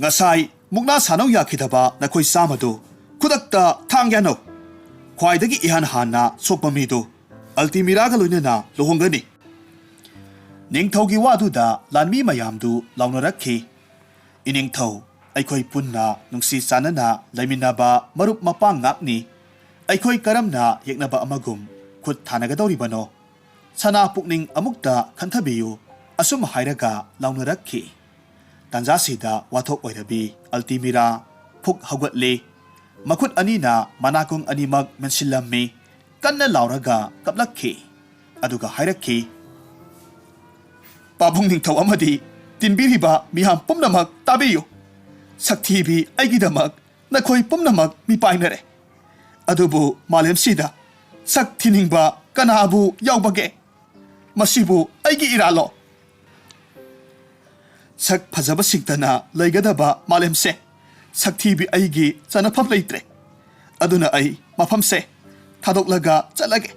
ꯉꯁꯥꯏ ꯃꯨꯛꯅꯥ ꯁꯥꯟꯅꯧ ꯌꯥꯈꯤꯗꯕ ꯅꯈꯣꯏ ꯆꯥꯝꯃꯗꯨ ꯈꯨꯗꯛꯇ ꯊꯥꯡ ꯌꯥꯅꯧ꯫ ꯈ꯭ꯋꯥꯏꯗꯒꯤ ꯏꯍꯥꯟ ꯍꯥꯟꯅ ꯁꯣꯛꯄ ꯃꯤꯗꯨ ꯑꯜꯇꯤꯃꯤꯔꯥꯒ ꯂꯣꯏꯅꯅ ꯂꯨꯍꯣꯡꯒꯅꯤ꯫ ꯅꯤꯡꯊꯧꯒꯤ ꯋꯥꯗꯨꯗ ꯂꯥꯟꯃꯤ ꯃꯌꯥꯝꯗꯨ ꯂꯥꯎꯅꯔꯛꯈꯤ꯫ "ꯏꯅꯤꯡꯊꯧ, ꯑꯩꯈꯣꯏ ꯄꯨꯟꯅ ꯅꯨꯡꯁꯤ ꯆꯥꯟꯅꯅ ꯂꯩꯃꯤꯟꯅꯕ ꯃꯔꯨꯞ ꯃꯄꯥꯡ ꯉꯥꯛꯅꯤ꯫ ꯑꯩꯈꯣꯏ ꯀꯔꯝꯅ ꯌꯦꯛꯅꯕ ꯑꯃꯒꯨꯝ ꯈꯨꯠ ꯊꯥꯅꯒꯗꯧꯔꯤꯕꯅꯣ? ꯁꯅꯥ ꯄꯨꯛꯅꯤꯡ ꯑꯃꯨꯛꯇ ꯈꯟꯊꯕꯤꯌꯨ," ꯑꯁꯨꯝ ꯍꯥꯏꯔꯒ ꯂꯥꯎꯅꯔꯛꯈꯤ꯫ ꯇꯥꯟꯖꯥꯁꯤꯗ ꯋꯥꯊꯣꯛ ꯑꯣꯏꯔꯕꯤ ꯑꯜꯇꯤꯃꯤꯔꯥ ꯐꯨꯛ ꯍꯧꯒꯠꯂꯤ꯫ ꯃꯈꯨꯠ ꯑꯅꯤꯅ ꯃꯅꯥꯀꯣꯡ ꯑꯅꯤꯃꯛ ꯃꯦꯟꯁꯤꯜꯂꯝꯃꯤ꯫ ꯀꯟꯅ ꯂꯥꯎꯔꯒ ꯀꯞꯂꯛꯈꯤ꯫ ꯑꯗꯨꯒ ꯍꯥꯏꯔꯛꯈꯤ, "ꯄꯥꯕꯨꯡ ꯅꯤꯡꯊꯧ ꯑꯃꯗꯤ ꯇꯤꯟꯕꯤꯔꯤꯕ ꯃꯤꯌꯥꯝ ꯄꯨꯝꯅꯃꯛ ꯇꯥꯕꯤꯌꯨ꯫ ꯁꯛꯊꯤꯕꯤ ꯑꯩꯒꯤꯗꯃꯛ ꯅꯈꯣꯏ ꯄꯨꯝꯅꯃꯛ ꯃꯤꯄꯥꯏꯅꯔꯦ꯫ ꯑꯗꯨꯕꯨ ꯃꯥꯂꯦꯝꯁꯤꯗ ꯁꯛ ꯊꯤꯅꯤꯡꯕ ꯀꯅꯥꯕꯨ ꯌꯥꯎꯕꯒꯦ? ꯃꯁꯤꯕꯨ ꯑꯩꯒꯤ ꯏꯔꯥꯜꯂꯣ?" ꯁꯛ ꯐꯖꯕꯁꯤꯡꯇꯅ ꯂꯩꯒꯗꯕ ꯃꯥꯂꯦꯝꯁꯦ, ꯁꯛꯊꯤꯕꯤ ꯑꯩꯒꯤ ꯆꯅꯐꯝ ꯂꯩꯇ꯭ꯔꯦ꯫ ꯑꯗꯨꯅ ꯑꯩ ꯃꯐꯝꯁꯦ ꯊꯥꯗꯣꯛꯂꯒ ꯆꯠꯂꯒꯦ꯫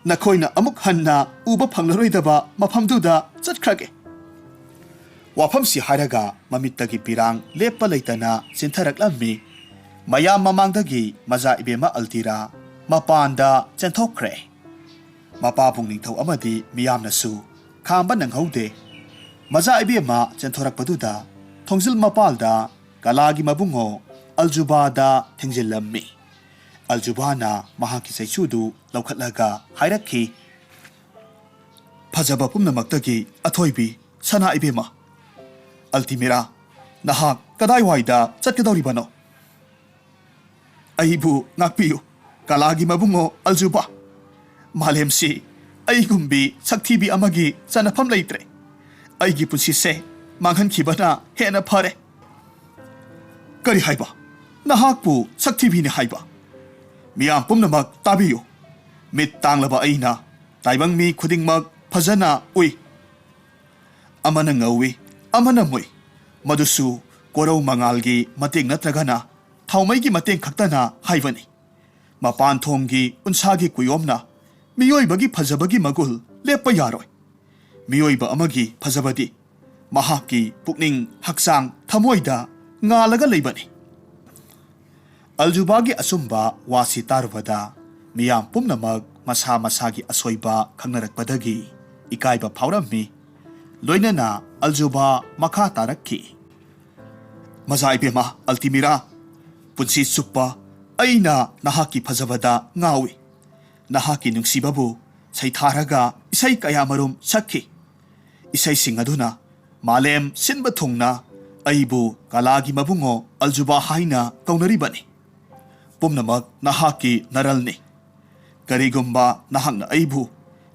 ꯅꯈꯣꯏꯅ ꯑꯃꯨꯛ ꯍꯟꯅ ꯎꯕ ꯐꯪꯂꯔꯣꯏꯗꯕ ꯃꯐꯝꯗꯨꯗ ꯆꯠꯈ꯭ꯔꯒꯦ꯫ ꯋꯥꯐꯝꯁꯤ ꯍꯥꯏꯔꯒ ꯃꯃꯤꯠꯇꯒꯤ ꯄꯤꯔꯥꯡ ꯂꯦꯞꯄ ꯂꯩꯇꯅ ꯆꯦꯟꯊꯔꯛꯂꯝꯃꯤ꯫ ꯃꯌꯥꯝ ꯃꯃꯥꯡꯗꯒꯤ ꯃꯖꯥ ꯏꯕꯦꯝꯃ ꯑꯜꯇꯤꯔꯥ ꯃꯄꯥꯟꯗ ꯆꯦꯟꯊꯣꯛꯈ꯭ꯔꯦ꯫ ꯃꯄꯥꯕꯨꯡ ꯅꯤꯡꯊꯧ ꯑꯃꯗꯤ ꯃꯤꯌꯥꯝꯅꯁꯨ ꯈꯥꯝꯕ ꯅꯪꯍꯧꯗꯦ꯫ ꯃꯖꯥ ꯏꯕꯦꯝꯃ ꯆꯦꯟꯊꯣꯔꯛꯄꯗꯨꯗ ꯊꯣꯡꯖꯤꯜ ꯃꯄꯥꯜꯗ ꯀꯂꯥꯒꯤ ꯃꯕꯨꯡꯉꯣ ꯑꯜꯖꯨꯕꯥꯗ ꯊꯦꯡꯖꯤꯜꯂꯝꯃꯤ꯫ ꯑꯜꯖꯨꯕꯥꯅ ꯃꯍꯥꯛꯀꯤ ꯆꯩꯁꯨꯗꯨ ꯂꯧꯈꯠꯂꯒ ꯍꯥꯏꯔꯛꯈꯤ, "ꯐꯖꯕ ꯄꯨꯝꯅꯃꯛꯇꯒꯤ ꯑꯊꯣꯏꯕꯤ ꯁꯅꯥ ꯏꯕꯦꯝꯃ, ꯑꯜꯇꯤꯃꯤꯔꯥ, ꯅꯍꯥꯛ ꯀꯗꯥꯏꯋꯥꯏꯗ ꯆꯠꯀꯗꯧꯔꯤꯕꯅꯣ? ꯑꯩꯕꯨ ꯉꯥꯛꯄꯤꯌꯨ, ꯀꯂꯥꯒꯤ ꯃꯕꯨꯡꯉꯣ ꯑꯜꯖꯨꯕꯥ꯫ ꯃꯥꯂꯦꯝꯁꯤ ꯑꯩꯒꯨꯝꯕꯤ ꯁꯛꯊꯤꯕꯤ ꯑꯃꯒꯤ ꯆꯅꯐꯝ ꯂꯩꯇ꯭ꯔꯦ꯫ ꯑꯩꯒꯤ ꯄꯨꯟꯁꯤꯁꯦ ꯃꯥꯡꯍꯟꯈꯤꯕꯅ ꯍꯦꯟꯅ ꯐꯔꯦ꯫" "ꯀꯔꯤ ꯍꯥꯏꯕ? ꯅꯍꯥꯛꯄꯨ ꯁꯛꯊꯤꯕꯤꯅꯤ ꯍꯥꯏꯕ? ꯃꯤꯌꯥꯝ ꯄꯨꯝꯅꯃꯛ ꯇꯥꯕꯤꯌꯨ꯫ ꯃꯤꯠ ꯇꯥꯡꯂꯕ ꯑꯩꯅ ꯇꯥꯏꯕꯪ ꯃꯤ ꯈꯨꯗꯤꯡꯃꯛ ꯐꯖꯅ ꯎꯏ꯫ ꯑꯃꯅ ꯉꯧꯏ, ꯑꯃꯅ ꯃꯨꯏ꯫ ꯃꯗꯨꯁꯨ ꯀꯣꯔꯧ ꯃꯉꯥꯜꯒꯤ ꯃꯇꯦꯡ ꯅꯠꯇ꯭ꯔꯒꯅ ꯊꯥꯎꯃꯩꯒꯤ ꯃꯇꯦꯡ ꯈꯛꯇꯅ ꯍꯥꯏꯕꯅꯤ꯫ ꯃꯄꯥꯟ ꯊꯣꯡꯒꯤ ꯎꯟꯁꯥꯒꯤ ꯀꯨꯌꯣꯝꯅ ꯃꯤꯑꯣꯏꯕꯒꯤ ꯐꯖꯕꯒꯤ ꯃꯒꯨꯜ ꯂꯦꯞꯄ ꯌꯥꯔꯣꯏ꯫ ꯃꯤꯑꯣꯏꯕ ꯑꯃꯒꯤ ꯐꯖꯕꯗꯤ ꯃꯍꯥꯛꯀꯤ ꯄꯨꯛꯅꯤꯡ, ꯍꯛꯆꯥꯡ, ꯊꯃꯣꯏꯗ ꯉꯥꯜꯂꯒ ꯂꯩꯕꯅꯤ꯫ ꯑꯜꯖꯨꯕꯥꯒꯤ ꯑꯆꯨꯝꯕ ꯋꯥꯁꯤ ꯇꯥꯔꯨꯕꯗ ꯃꯤꯌꯥꯝ ꯄꯨꯝꯅꯃꯛ ꯃꯁꯥ ꯃꯁꯥꯒꯤ ꯑꯁꯣꯏꯕ ꯈꯪꯅꯔꯛꯄꯗꯒꯤ ꯏꯀꯥꯏꯕ ꯐꯥꯎꯔꯝꯃꯤ꯫ ꯂꯣꯏꯅꯅ ꯑꯜꯖꯨꯕꯥ ꯃꯈꯥ ꯇꯥꯔꯛꯈꯤ꯫ "ꯃꯖꯥ ꯏꯕꯦꯝꯃ ꯑꯜꯇꯤꯃꯤꯔꯥ, ꯄꯨꯟꯁꯤ ꯆꯨꯞꯄ ꯑꯩꯅ ꯅꯍꯥꯛꯀꯤ ꯐꯖꯕꯗ ꯉꯥꯎꯏ꯫ ꯅꯍꯥꯛꯀꯤ ꯅꯨꯡꯁꯤꯕꯕꯨ ꯁꯩꯊꯥꯔꯒ ꯏꯁꯩ ꯀꯌꯥꯃꯔꯨꯝ ꯁꯛꯈꯤ꯫ ꯏꯁꯩꯁꯤꯡ ꯑꯗꯨꯅ ꯃꯥꯂꯦꯝ ꯁꯤꯟꯕ ꯊꯨꯡꯅ ꯑꯩꯕꯨ ꯀꯂꯥꯒꯤ ꯃꯕꯨꯡꯉꯣ ꯑꯜꯖꯨꯕꯥ ꯍꯥꯏꯅ ꯀꯧꯅꯔꯤꯕꯅꯤ꯫ ꯄꯨꯝꯅꯃꯛ ꯅꯍꯥꯛꯀꯤ ꯅꯔꯜꯅꯤ꯫ ꯀꯔꯤꯒꯨꯝꯕ ꯅꯍꯥꯛꯅ ꯑꯩꯕꯨ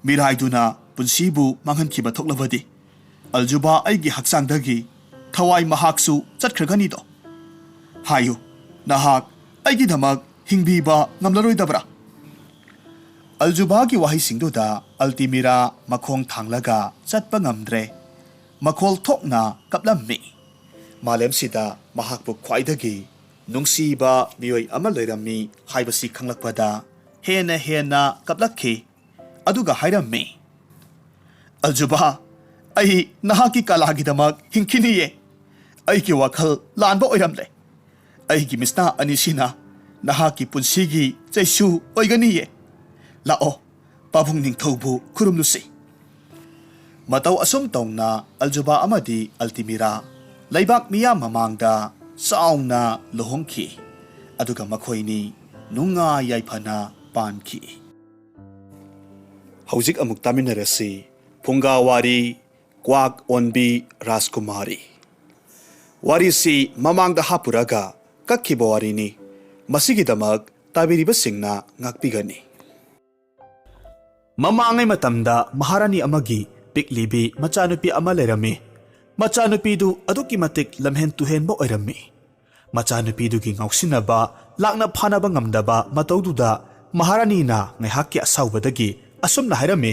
ꯃꯤꯔꯥꯏꯗꯨꯅ ꯄꯨꯟꯁꯤꯕꯨ ꯃꯥꯡꯍꯟꯈꯤꯕ ꯊꯣꯛꯂꯕꯗꯤ, ꯑꯜꯖꯨꯕꯥ ꯑꯩꯒꯤ ꯍꯛꯆꯥꯡꯗꯒꯤ ꯊꯋꯥꯏ ꯃꯍꯥꯛꯁꯨ ꯆꯠꯈ꯭ꯔꯒꯅꯤꯗꯣ꯫ ꯍꯥꯏꯌꯨ, ꯅꯍꯥꯛ ꯑꯩꯒꯤꯗꯃꯛ ꯍꯤꯡꯕꯤꯕ ꯉꯝꯂꯔꯣꯏꯗꯕ꯭ꯔꯥ?" ꯑꯜꯖꯨꯕꯥꯒꯤ ꯋꯥꯍꯩꯁꯤꯡꯗꯨꯗ ꯑꯜꯇꯤꯃꯤꯔꯥ ꯃꯈꯣꯡ ꯊꯥꯡꯂꯒ ꯆꯠꯄ ꯉꯝꯗ꯭ꯔꯦ꯫ ꯃꯈꯣꯜ ꯊꯣꯛꯅ ꯀꯞꯂꯝꯃꯤ꯫ ꯃꯥꯂꯦꯝꯁꯤꯗ ꯃꯍꯥꯛꯄꯨ ꯈ꯭ꯋꯥꯏꯗꯒꯤ ꯅꯨꯡꯁꯤꯕ ꯃꯤꯑꯣꯏ ꯑꯃ ꯂꯩꯔꯝꯃꯤ ꯍꯥꯏꯕꯁꯤ ꯈꯪꯂꯛꯄꯗ ꯍꯦꯟꯅ ꯍꯦꯟꯅ ꯀꯞꯂꯛꯈꯤ꯫ ꯑꯗꯨꯒ ꯍꯥꯏꯔꯝꯃꯤ, "ꯑꯜꯖꯨꯕꯥ, ꯑꯩ ꯅꯍꯥꯛꯀꯤ ꯀꯂꯥꯒꯤꯗꯃꯛ ꯍꯤꯡꯈꯤꯅꯤꯌꯦ꯫ ꯑꯩꯒꯤ ꯋꯥꯈꯜ ꯂꯥꯟꯕ ꯑꯣꯏꯔꯝꯂꯦ꯫ ꯑꯩꯒꯤ ꯃꯤꯠꯁꯅꯥ ꯑꯅꯤꯁꯤꯅ ꯅꯍꯥꯛꯀꯤ ꯄꯨꯟꯁꯤꯒꯤ ꯆꯩꯁꯨ ꯑꯣꯏꯒꯅꯤꯌꯦ꯫ ꯂꯥꯛꯑꯣ, ꯄꯥꯕꯨꯡ ꯅꯤꯡꯊꯧꯕꯨ ꯈꯨꯔꯨꯝꯂꯨꯁꯤ꯫" ꯃꯇꯧ ꯑꯁꯨꯝ ꯇꯧꯅ ꯑꯜꯖꯨꯕꯥ ꯑꯃꯗꯤ ꯑꯜꯇꯤꯃꯤꯔꯥ ꯂꯩꯕꯥꯛ ꯃꯤꯌꯥꯝ ꯃꯃꯥꯡꯗ ꯆꯥꯎꯅ ꯂꯨꯍꯣꯡꯈꯤ꯫ ꯑꯗꯨꯒ ꯃꯈꯣꯏꯅꯤ ꯅꯨꯡꯉꯥꯏ ꯌꯥꯏꯐꯅ ꯄꯥꯟꯈꯤ꯫ ꯍꯧꯖꯤꯛ ꯑꯃꯨꯛ ꯇꯥꯃꯤꯟꯅꯔꯁꯤ ꯐꯨꯡꯒꯥ ꯋꯥꯔꯤ, ꯀ꯭ꯋꯥꯛ ꯑꯣꯟꯕꯤ ꯔꯥꯖꯀꯨꯃꯥꯔꯤ꯫ ꯋꯥꯔꯤꯁꯤ ꯃꯃꯥꯡꯗ ꯍꯥꯞꯄꯨꯔꯒ ꯀꯛꯈꯤꯕ ꯋꯥꯔꯤꯅꯤ꯫ ꯃꯁꯤꯒꯤꯗꯃꯛ ꯇꯥꯕꯤꯔꯤꯕꯁꯤꯡꯅ ꯉꯥꯛꯄꯤꯒꯅꯤ꯫ ꯃꯃꯥꯡꯉꯩ ꯃꯇꯝꯗ ꯃꯍꯥꯔꯥꯅꯤ ꯑꯃꯒꯤ ꯄꯤꯛꯂꯤꯕꯤ ꯃꯆꯥꯅꯨꯄꯤ ꯑꯃ ꯂꯩꯔꯝꯃꯤ꯫ ꯃꯆꯥꯅꯨꯄꯤꯗꯨ ꯑꯗꯨꯛꯀꯤ ꯃꯇꯤꯛ ꯂꯝꯍꯦꯟ ꯇꯨꯍꯦꯟꯕ ꯑꯣꯏꯔꯝꯃꯤ꯫ ꯃꯆꯥꯅꯨꯄꯤꯗꯨꯒꯤ ꯉꯥꯎꯁꯤꯟꯅꯕ, ꯂꯥꯛꯅ ꯐꯥꯅꯕ ꯉꯝꯗꯕ ꯃꯇꯧꯗꯨꯗ ꯃꯍꯥꯔꯥꯅꯤꯅ ꯉꯥꯏꯍꯥꯛꯀꯤ ꯑꯁꯥꯎꯕꯗꯒꯤ ꯑꯁꯨꯝꯅ ꯍꯥꯏꯔꯝꯃꯤ,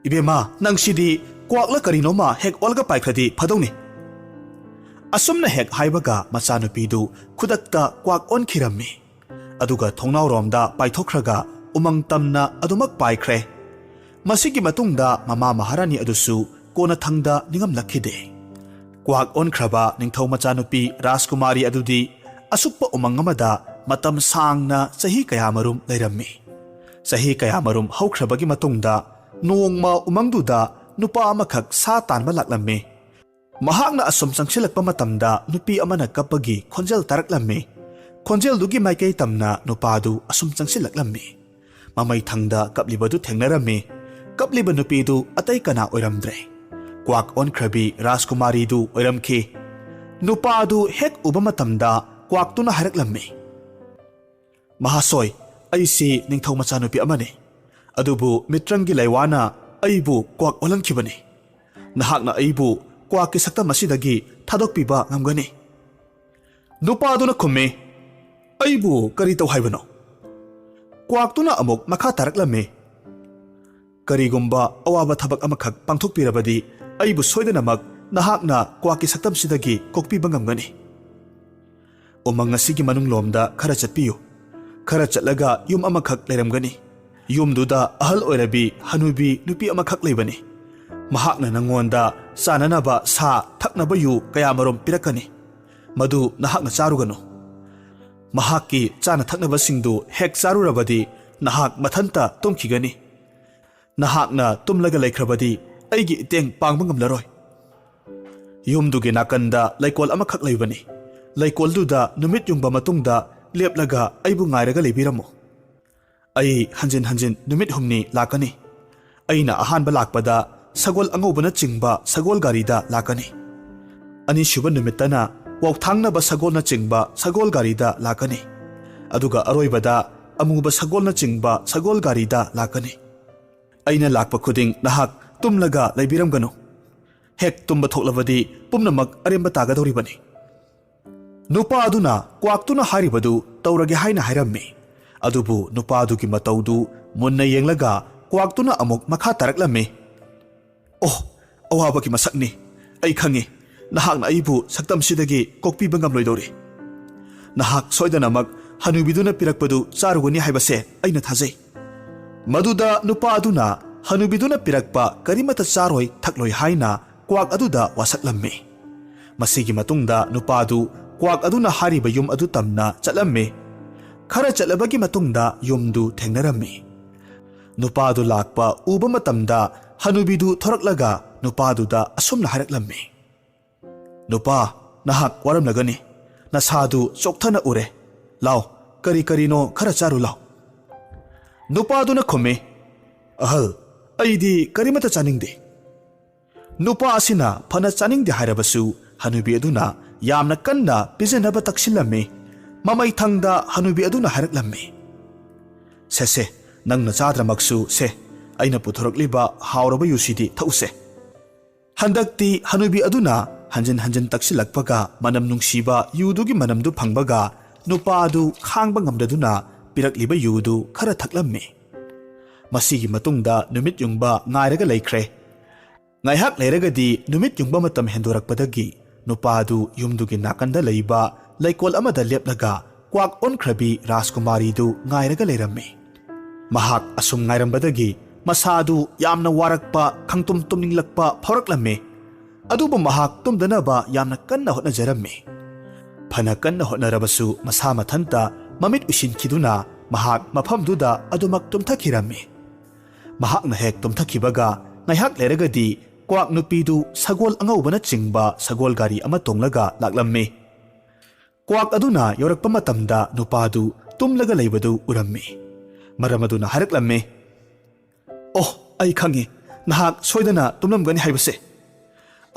"ꯏꯕꯦꯝꯃ, ꯅꯪꯁꯤꯗꯤ ꯀ꯭ꯋꯥꯛꯂ ꯀꯔꯤꯅꯣꯃ ꯍꯦꯛ ꯑꯣꯜꯂꯒ ꯄꯥꯏꯈ꯭ꯔꯗꯤ ꯐꯗꯧꯅꯤ꯫" ꯑꯁꯨꯝꯅ ꯍꯦꯛ ꯍꯥꯏꯕꯒ ꯃꯆꯥꯅꯨꯄꯤꯗꯨ ꯈꯨꯗꯛꯇ ꯀ꯭ꯋꯥꯛ ꯑꯣꯟꯈꯤꯔꯝꯃꯤ꯫ ꯑꯗꯨꯒ ꯊꯣꯡꯅꯥꯎꯔꯣꯝꯗ ꯄꯥꯏꯊꯣꯛꯈ꯭ꯔꯒ ꯎꯃꯪ ꯇꯝꯅ ꯑꯗꯨꯃꯛ ꯄꯥꯏꯈ꯭ꯔꯦ꯫ ꯃꯁꯤꯒꯤ ꯃꯇꯨꯡꯗ ꯃꯃꯥ ꯃꯍꯥꯔꯥꯅꯤ ꯑꯗꯨꯁꯨ ꯀꯣꯟꯅꯊꯪꯗ ꯅꯤꯡꯉꯝꯂꯛꯈꯤꯗꯦ꯫ ꯀ꯭ꯋꯥꯛ ꯑꯣꯟꯈ꯭ꯔꯕ ꯅꯤꯡꯊꯧ ꯃꯆꯥꯅꯨꯄꯤ ꯔꯥꯖꯀꯨꯃꯥꯔꯤ ꯑꯗꯨꯗꯤ ꯑꯁꯨꯛꯄ ꯎꯃꯪ ꯑꯃꯗ ꯃꯇꯝ ꯁꯥꯡꯅ ꯆꯍꯤ ꯀꯌꯥꯃꯔꯨꯝ ꯂꯩꯔꯝꯃꯤ꯫ ꯆꯍꯤ ꯀꯌꯥꯃꯔꯨꯝ ꯍꯧꯈ꯭ꯔꯕꯒꯤ ꯃꯇꯨꯡꯗ ꯅꯣꯡꯃ ꯎꯃꯪꯗꯨꯗ ꯅꯨꯄꯥ ꯑꯃꯈꯛ ꯁꯥ ꯇꯥꯟꯕ ꯂꯥꯛꯂꯝꯃꯤ꯫ ꯃꯍꯥꯛꯅ ꯑꯁꯨꯝ ꯆꯪꯁꯤꯜꯂꯛꯄ ꯃꯇꯝꯗ ꯅꯨꯄꯤ ꯑꯃꯅ ꯀꯞꯄꯒꯤ ꯈꯣꯟꯖꯦꯜ ꯇꯥꯔꯛꯂꯝꯃꯤ꯫ ꯈꯣꯟꯖꯦꯜꯗꯨꯒꯤ ꯃꯥꯏꯀꯩ ꯇꯝꯅ ꯅꯨꯄꯥꯗꯨ ꯑꯁꯨꯝ ꯆꯪꯁꯤꯜꯂꯛꯂꯝꯃꯤ꯫ ꯃꯃꯩ ꯊꯪꯗ ꯀꯞꯂꯤꯕꯗꯨ ꯊꯦꯡꯅꯔꯝꯃꯤ꯫ ꯀꯞꯂꯤꯕ ꯅꯨꯄꯤꯗꯨ ꯑꯇꯩ ꯀꯅꯥ ꯑꯣꯏꯔꯝꯗ꯭ꯔꯦ꯫ ꯀ꯭ꯋꯥꯛ ꯑꯣꯟꯈ꯭ꯔꯕꯤ ꯔꯥꯖꯀꯨꯃꯥꯔꯤꯗꯨ ꯑꯣꯏꯔꯝꯈꯤ꯫ ꯅꯨꯄꯥꯗꯨ ꯍꯦꯛ ꯎꯕ ꯃꯇꯝꯗ ꯀ꯭ꯋꯥꯛꯇꯨꯅ ꯍꯥꯏꯔꯛꯂꯝꯃꯤ, "ꯃꯍꯥꯁꯣꯏ, ꯑꯩꯁꯤ ꯅꯤꯡꯊꯧ ꯃꯆꯥꯅꯨꯄꯤ ꯑꯃꯅꯤ꯫ ꯑꯗꯨꯕꯨ ꯃꯤꯇ꯭ꯔꯪꯒꯤ ꯂꯩꯋꯥꯅ ꯑꯩꯕꯨ ꯀ꯭ꯋꯥꯛ ꯑꯣꯜꯍꯟꯈꯤꯕꯅꯤ꯫ ꯅꯍꯥꯛꯅ ꯑꯩꯕꯨ ꯀ꯭ꯋꯥꯛꯀꯤ ꯁꯛꯇꯝ ꯑꯁꯤꯗꯒꯤ ꯊꯥꯗꯣꯛꯄꯤꯕ ꯉꯝꯒꯅꯤ?" ꯅꯨꯄꯥꯗꯨꯅ ꯈꯨꯝꯃꯤ, "ꯑꯩꯕꯨ ꯀꯔꯤ ꯇꯧ ꯍꯥꯏꯕꯅꯣ?" ꯀ꯭ꯋꯥꯛꯇꯨꯅ ꯑꯃꯨꯛ ꯃꯈꯥ ꯇꯥꯔꯛꯂꯝꯃꯤ, "ꯀꯔꯤꯒꯨꯝꯕ ꯑꯋꯥꯕ ꯊꯕꯛ ꯑꯃꯈꯛ ꯄꯥꯡꯊꯣꯛꯄꯤꯔꯕꯗꯤ ꯑꯩꯕꯨ ꯁꯣꯏꯗꯅꯃꯛ ꯅꯍꯥꯛꯅ ꯀ꯭ꯋꯥꯛꯀꯤ ꯁꯛꯇꯝꯁꯤꯗꯒꯤ ꯀꯣꯛꯄꯤꯕ ꯉꯝꯒꯅꯤ꯫ ꯎꯃꯪ ꯑꯁꯤꯒꯤ ꯃꯅꯨꯡꯂꯣꯝꯗ ꯈꯔ ꯆꯠꯄꯤꯌꯨ꯫ ꯈꯔ ꯆꯠꯂꯒ ꯌꯨꯝ ꯑꯃꯈꯛ ꯂꯩꯔꯝꯒꯅꯤ꯫ ꯌꯨꯝꯗꯨꯗ ꯑꯍꯜ ꯑꯣꯏꯔꯕꯤ ꯍꯅꯨꯕꯤ ꯅꯨꯄꯤ ꯑꯃꯈꯛ ꯂꯩꯕꯅꯤ꯫ ꯃꯍꯥꯛꯅ ꯅꯉꯣꯟꯗ ꯆꯥꯅꯅꯕ ꯁꯥ, ꯊꯛꯅꯕ ꯌꯨ ꯀꯌꯥꯃꯔꯨꯝ ꯄꯤꯔꯛꯀꯅꯤ꯫ ꯃꯗꯨ ꯅꯍꯥꯛꯅ ꯆꯥꯔꯨꯒꯅꯨ꯫ ꯃꯍꯥꯛꯀꯤ ꯆꯥꯅ ꯊꯛꯅꯕꯁꯤꯡꯗꯨ ꯍꯦꯛ ꯆꯥꯔꯨꯔꯕꯗꯤ ꯅꯍꯥꯛ ꯃꯊꯟꯇ ꯇꯨꯝꯈꯤꯒꯅꯤ꯫ ꯅꯍꯥꯛꯅ ꯇꯨꯝꯂꯒ ꯂꯩꯈ꯭ꯔꯕꯗꯤ ꯑꯩꯒꯤ ꯏꯇꯦꯡ ꯄꯥꯡꯕ ꯉꯝꯂꯔꯣꯏ꯫ ꯌꯨꯝꯗꯨꯒꯤ ꯅꯥꯀꯟꯗ ꯂꯩꯀꯣꯜ ꯑꯃꯈꯛ ꯂꯩꯕꯅꯤ꯫ ꯂꯩꯀꯣꯜꯗꯨꯗ ꯅꯨꯃꯤꯠ ꯌꯨꯡꯕ ꯃꯇꯨꯡꯗ ꯂꯦꯞꯂꯒ ꯑꯩꯕꯨ ꯉꯥꯏꯔꯒ ꯂꯩꯕꯤꯔꯝꯃꯨ꯫ ꯑꯩ ꯍꯟꯖꯤꯟ ꯍꯟꯖꯤꯟ ꯅꯨꯃꯤꯠ ꯍꯨꯝꯅꯤ ꯂꯥꯛꯀꯅꯤ꯫ ꯑꯩꯅ ꯑꯍꯥꯟꯕ ꯂꯥꯛꯄꯗ ꯁꯒꯣꯜ ꯑꯉꯧꯕꯅꯆꯤꯡꯕ ꯁꯒꯣꯜ ꯒꯥꯔꯤꯗ ꯂꯥꯛꯀꯅꯤ꯫ ꯑꯅꯤꯁꯨꯕ ꯅꯨꯃꯤꯠꯇꯅ ꯋꯥꯎꯊꯥꯡꯅꯕ ꯁꯒꯣꯜꯅꯆꯤꯡꯕ ꯁꯒꯣꯜ ꯒꯥꯔꯤꯗ ꯂꯥꯛꯀꯅꯤ꯫ ꯑꯗꯨꯒ ꯑꯔꯣꯏꯕꯗ ꯑꯃꯨꯕ ꯁꯒꯣꯜꯅꯆꯤꯡꯕ ꯁꯒꯣꯜ ꯒꯥꯔꯤꯗ ꯂꯥꯛꯀꯅꯤ꯫ ꯑꯩꯅ ꯂꯥꯛꯄ ꯈꯨꯗꯤꯡ ꯅꯍꯥꯛ ꯇꯨꯝꯂꯒ ꯂꯩꯕꯤꯔꯝꯒꯅꯨ꯫ ꯍꯦꯛ ꯇꯨꯝꯕ ꯊꯣꯛꯂꯕꯗꯤ ꯄꯨꯝꯅꯃꯛ ꯑꯔꯦꯝꯕ ꯇꯥꯒꯗꯧꯔꯤꯕꯅꯤ꯫" ꯅꯨꯄꯥ ꯑꯗꯨꯅ ꯀ꯭ꯋꯥꯛꯇꯨꯅ ꯍꯥꯏꯔꯤꯕꯗꯨ ꯇꯧꯔꯒꯦ ꯍꯥꯏꯅ ꯍꯥꯏꯔꯝꯃꯤ꯫ ꯑꯗꯨꯕꯨ ꯅꯨꯄꯥꯗꯨꯒꯤ ꯃꯇꯧꯗꯨ ꯃꯨꯟꯅ ꯌꯦꯡꯂꯒ ꯀ꯭ꯋꯥꯛꯇꯨꯅ ꯑꯃꯨꯛ ꯃꯈꯥ ꯇꯥꯔꯛꯂꯝꯃꯤ, "ꯑꯣ, ꯑꯋꯥꯕꯒꯤ ꯃꯁꯛꯅꯤ꯫ ꯑꯩ ꯈꯪꯉꯤ, ꯅꯍꯥꯛꯅ ꯑꯩꯕꯨ ꯁꯛꯇꯝꯁꯤꯗꯒꯤ ꯀꯣꯛꯄꯤꯕ ꯉꯝꯂꯣꯏꯗꯧꯔꯤ꯫ ꯅꯍꯥꯛ ꯁꯣꯏꯗꯅꯃꯛ ꯍꯅꯨꯕꯤꯗꯨꯅ ꯄꯤꯔꯛꯄꯗꯨ ꯆꯥꯔꯨꯒꯅꯤ ꯍꯥꯏꯕꯁꯦ ꯑꯩꯅ ꯊꯥꯖꯩ꯫" ꯃꯗꯨꯗ ꯅꯨꯄꯥ ꯑꯗꯨꯅ ꯍꯅꯨꯕꯤꯗꯨꯅ ꯄꯤꯔꯛꯄ ꯀꯔꯤꯃꯠꯇ ꯆꯥꯔꯣꯏ ꯊꯛꯂꯣꯏ ꯍꯥꯏꯅ ꯀ꯭ꯋꯥꯛ ꯑꯗꯨꯗ ꯋꯥꯁꯛꯂꯝꯃꯤ꯫ ꯃꯁꯤꯒꯤ ꯃꯇꯨꯡꯗ ꯅꯨꯄꯥꯗꯨ ꯀ꯭ꯋꯥꯛ ꯑꯗꯨꯅ ꯍꯥꯏꯔꯤꯕ ꯌꯨꯝ ꯑꯗꯨ ꯇꯝꯅ ꯆꯠꯂꯝꯃꯤ꯫ ꯈꯔ ꯆꯠꯂꯕꯒꯤ ꯃꯇꯨꯡꯗ ꯌꯨꯝꯗꯨ ꯊꯦꯡꯅꯔꯝꯃꯤ꯫ ꯅꯨꯄꯥꯗꯨ ꯂꯥꯛꯄ ꯎꯕ ꯃꯇꯝꯗ ꯍꯅꯨꯕꯤꯗꯨ ꯊꯣꯔꯛꯂꯒ ꯅꯨꯄꯥꯗꯨꯗ ꯑꯁꯨꯝꯅ ꯍꯥꯏꯔꯛꯂꯝꯃꯤ, "ꯅꯨꯄꯥ, ꯅꯍꯥꯛ ꯋꯥꯔꯝꯂꯒꯅꯤ꯫ ꯅꯁꯥꯗꯨ ꯆꯣꯛꯊꯅ ꯎꯔꯦ꯫ ꯂꯥꯎ, ꯀꯔꯤ ꯀꯔꯤꯅꯣ ꯈꯔ ꯆꯥꯔꯨ ꯂꯥꯎ꯫" ꯅꯨꯄꯥꯗꯨꯅ ꯈꯨꯝꯃꯤ, "ꯑꯍꯜ, ꯑꯩꯗꯤ ꯀꯔꯤꯃꯠꯇ ꯆꯥꯅꯤꯡꯗꯦ꯫" ꯅꯨꯄꯥ ꯑꯁꯤꯅ ꯐꯅ ꯆꯥꯅꯤꯡꯗꯦ ꯍꯥꯏꯔꯕꯁꯨ ꯍꯅꯨꯕꯤ ꯑꯗꯨꯅ ꯌꯥꯝꯅ ꯀꯟꯅ ꯄꯤꯖꯅꯕ ꯇꯛꯁꯤꯜꯂꯝꯃꯤ꯫ ꯃꯃꯩꯊꯪꯗ ꯍꯅꯨꯕꯤ ꯑꯗꯨꯅ ꯍꯥꯏꯔꯛꯂꯝꯃꯤ, "ꯁꯦ ꯁꯦ, ꯅꯪꯅ ꯆꯥꯗ꯭ꯔꯃꯛꯁꯨ ꯁꯦ, ꯑꯩꯅ ꯄꯨꯊꯣꯔꯛꯂꯤꯕ ꯍꯥꯎꯔꯕ ꯌꯨꯁꯤꯗꯤ ꯊꯛꯎꯁꯦ꯫" ꯍꯟꯗꯛꯇꯤ ꯍꯅꯨꯕꯤ ꯑꯗꯨꯅ ꯍꯟꯖꯤꯟ ꯍꯟꯖꯤꯟ ꯇꯛꯁꯤꯜꯂꯛꯄꯒ ꯃꯅꯝ ꯅꯨꯡꯁꯤꯕ ꯌꯨꯗꯨꯒꯤ ꯃꯅꯝꯗꯨ ꯐꯪꯕꯒ ꯅꯨꯄꯥ ꯑꯗꯨ ꯈꯥꯡꯕ ꯉꯝꯗꯗꯨꯅ ꯄꯤꯔꯛꯂꯤꯕ ꯌꯨꯗꯨ ꯈꯔ ꯊꯛꯂꯝꯃꯤ꯫ ꯃꯁꯤꯒꯤ ꯃꯇꯨꯡꯗ ꯅꯨꯃꯤꯠ ꯌꯨꯡꯕ ꯉꯥꯏꯔꯒ ꯂꯩꯈ꯭ꯔꯦ꯫ ꯉꯥꯏꯍꯥꯛ ꯂꯩꯔꯒꯗꯤ ꯅꯨꯃꯤꯠ ꯌꯨꯡꯕ ꯃꯇꯝ ꯍꯦꯟꯗꯣꯔꯛꯄꯗꯒꯤ ꯅꯨꯄꯥ ꯑꯗꯨ ꯌꯨꯝꯗꯨꯒꯤ ꯅꯥꯀꯟꯗ ꯂꯩꯕ ꯂꯩꯀꯣꯜ ꯑꯃꯗ ꯂꯦꯞꯂꯒ ꯀ꯭ꯋꯥꯛ ꯑꯣꯟꯈ꯭ꯔꯕꯤ ꯔꯥꯖꯀꯨꯃꯥꯔꯤꯗꯨ ꯉꯥꯏꯔꯒ ꯂꯩꯔꯝꯃꯤ꯫ ꯃꯍꯥꯛ ꯑꯁꯨꯝ ꯉꯥꯏꯔꯝꯕꯗꯒꯤ ꯃꯁꯥꯗꯨ ꯌꯥꯝꯅ ꯋꯥꯔꯛꯄ, ꯈꯪꯇꯨꯝ ꯇꯨꯝꯅꯤꯡꯂꯛꯄ ꯐꯥꯎꯔꯛꯂꯝꯃꯤ꯫ ꯑꯗꯨꯕꯨ ꯃꯍꯥꯛ ꯇꯨꯝꯗꯅꯕ ꯌꯥꯝꯅ ꯀꯟꯅ ꯍꯣꯠꯅꯖꯔꯝꯃꯤ꯫ ꯐꯅ ꯀꯟꯅ ꯍꯣꯠꯅꯔꯕꯁꯨ ꯃꯁꯥ ꯃꯊꯟꯇ ꯃꯃꯤꯠ ꯎꯏꯁꯤꯟꯈꯤꯗꯨꯅ ꯃꯍꯥꯛ ꯃꯐꯝꯗꯨꯗ ꯑꯗꯨꯃꯛ ꯇꯨꯝꯊꯈꯤꯔꯝꯃꯤ꯫ ꯃꯍꯥꯛꯅ ꯍꯦꯛ ꯇꯨꯝꯊꯈꯤꯕꯒ ꯉꯥꯏꯍꯥꯛ ꯂꯩꯔꯒꯗꯤ ꯀ꯭ꯋꯥꯛ ꯅꯨꯄꯤꯗꯨ ꯁꯒꯣꯜ ꯑꯉꯧꯕꯅꯆꯤꯡꯕ ꯁꯒꯣꯜ ꯒꯥꯔꯤ ꯑꯃ ꯇꯣꯡꯂꯒ ꯂꯥꯛꯂꯝꯃꯤ꯫ ꯀ꯭ꯋꯥꯛ ꯑꯗꯨꯅ ꯌꯧꯔꯛꯄ ꯃꯇꯝꯗ ꯅꯨꯄꯥꯗꯨ ꯇꯨꯝꯂꯒ ꯂꯩꯕꯗꯨ ꯎꯔꯝꯃꯤ꯫ ꯃꯔꯝ ꯑꯗꯨꯅ ꯍꯥꯏꯔꯛꯂꯝꯃꯤ, "ꯑꯣ, ꯑꯩ ꯈꯪꯉꯤ, ꯅꯍꯥꯛ ꯁꯣꯏꯗꯅ ꯇꯨꯝꯂꯝꯒꯅꯤ ꯍꯥꯏꯕꯁꯦ꯫"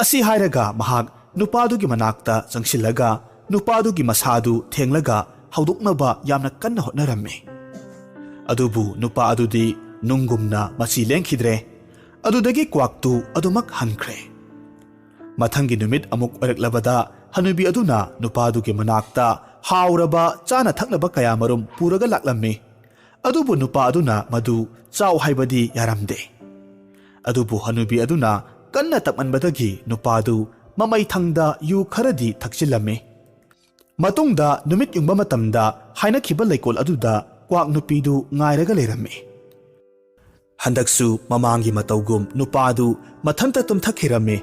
ꯑꯁꯤ ꯍꯥꯏꯔꯒ ꯃꯍꯥꯛ ꯅꯨꯄꯥꯗꯨꯒꯤ ꯃꯅꯥꯛꯇ ꯆꯪꯁꯤꯜꯂꯒ ꯅꯨꯄꯥꯗꯨꯒꯤ ꯃꯁꯥꯗꯨ ꯊꯦꯡꯂꯒ ꯍꯧꯗꯣꯛꯅꯕ ꯌꯥꯝꯅ ꯀꯟꯅ ꯍꯣꯠꯅꯔꯝꯃꯤ꯫ ꯑꯗꯨꯕꯨ ꯅꯨꯄꯥ ꯑꯗꯨꯗꯤ ꯅꯨꯡꯒꯨꯝꯅ ꯃꯆꯤ ꯂꯦꯡꯈꯤꯗ꯭ꯔꯦ꯫ ꯑꯗꯨꯗꯒꯤ ꯀ꯭ꯋꯥꯛꯇꯨ ꯑꯗꯨꯃꯛ ꯍꯟꯈ꯭ꯔꯦ꯫ ꯃꯊꯪꯒꯤ ꯅꯨꯃꯤꯠ ꯑꯃꯨꯛ ꯑꯣꯏꯔꯛꯂꯕꯗ ꯍꯅꯨꯕꯤ ꯑꯗꯨꯅ ꯅꯨꯄꯥꯗꯨꯒꯤ ꯃꯅꯥꯛꯇ ꯍꯥꯎꯔꯕ ꯆꯥꯅ ꯊꯛꯅꯕ ꯀꯌꯥꯃꯔꯨꯝ ꯄꯨꯔꯒ ꯂꯥꯛꯂꯝꯃꯤ꯫ ꯑꯗꯨꯕꯨ ꯅꯨꯄꯥ ꯑꯗꯨꯅ ꯃꯗꯨ ꯆꯥꯎ ꯍꯥꯏꯕꯗꯤ ꯌꯥꯔꯝꯗꯦ꯫ ꯑꯗꯨꯕꯨ ꯍꯅꯨꯕꯤ ꯑꯗꯨꯅ ꯀꯟꯅ ꯇꯛꯃꯟꯕꯗꯒꯤ ꯅꯨꯄꯥꯗꯨ ꯃꯃꯩꯊꯪꯗ ꯌꯨ ꯈꯔꯗꯤ ꯊꯛꯆꯤꯜꯂꯝꯃꯤ꯫ ꯃꯇꯨꯡꯗ ꯅꯨꯃꯤꯠ ꯌꯨꯡꯕ ꯃꯇꯝꯗ ꯍꯥꯏꯅꯈꯤꯕ ꯂꯩꯀꯣꯜ ꯑꯗꯨꯗ ꯀ꯭ꯋꯥꯛ ꯅꯨꯄꯤꯗꯨ ꯉꯥꯏꯔꯒ ꯂꯩꯔꯝꯃꯤ꯫ ꯍꯟꯗꯛꯁꯨ ꯃꯃꯥꯡꯒꯤ ꯃꯇꯧꯒꯨꯝ ꯅꯨꯄꯥꯗꯨ ꯃꯊꯟꯇ ꯇꯨꯝꯊꯈꯤꯔꯝꯃꯤ꯫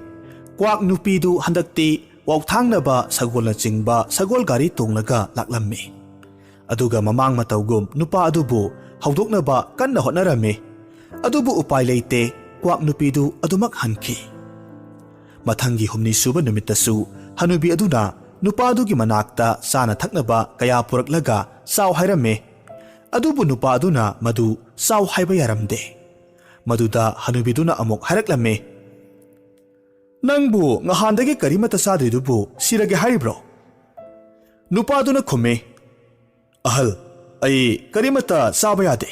ꯀ꯭ꯋꯥꯛ ꯅꯨꯄꯤꯗꯨ ꯍꯟꯗꯛꯇꯤ ꯋꯥꯎꯊꯥꯡꯅꯕ ꯁꯒꯣꯜꯅꯆꯤꯡꯕ ꯁꯒꯣꯜ ꯒꯥꯔꯤ ꯇꯣꯡꯂꯒ ꯂꯥꯛꯂꯝꯃꯤ꯫ ꯑꯗꯨꯒ ꯃꯃꯥꯡ ꯃꯇꯧꯒꯨꯝ ꯅꯨꯄꯥ ꯑꯗꯨꯕꯨ ꯍꯧꯗꯣꯛꯅꯕ ꯀꯟꯅ ꯍꯣꯠꯅꯔꯝꯃꯤ꯫ ꯑꯗꯨꯕꯨ ꯎꯄꯥꯏ ꯂꯩꯇꯦ, ꯀ꯭ꯋꯥꯛ ꯅꯨꯄꯤꯗꯨ ꯑꯗꯨꯃꯛ ꯍꯟꯈꯤ꯫ ꯃꯊꯪꯒꯤ ꯍꯨꯝꯅꯤ ꯁꯨꯕ ꯅꯨꯃꯤꯠꯇꯁꯨ ꯍꯅꯨꯕꯤ ꯑꯗꯨꯅ ꯅꯨꯄꯥꯗꯨꯒꯤ ꯃꯅꯥꯛꯇ ꯆꯥꯅ ꯊꯛꯅꯕ ꯀꯌꯥ ꯄꯨꯔꯛꯂꯒ ꯆꯥꯎ ꯍꯥꯏꯔꯝꯃꯤ꯫ ꯑꯗꯨꯕꯨ ꯅꯨꯄꯥ ꯑꯗꯨꯅ ꯃꯗꯨ ꯆꯥꯎ ꯍꯥꯏꯕ ꯌꯥꯔꯝꯗꯦ꯫ ꯃꯗꯨꯗ ꯍꯅꯨꯕꯤꯗꯨꯅ ꯑꯃꯨꯛ ꯍꯥꯏꯔꯛꯂꯝꯃꯤ, "ꯅꯪꯕꯨ ꯉꯍꯥꯟꯗꯒꯤ ꯀꯔꯤꯃꯠꯇ ꯆꯥꯗ꯭ꯔꯤꯗꯨꯕꯨ ꯁꯤꯔꯒꯦ ꯍꯥꯏꯔꯤꯕ꯭ꯔꯣ?" ꯅꯨꯄꯥꯗꯨꯅ ꯈꯨꯝꯃꯤ, "ꯑꯍꯜ, ꯑꯩ ꯀꯔꯤꯃꯠꯇ ꯆꯥꯕ ꯌꯥꯗꯦ꯫"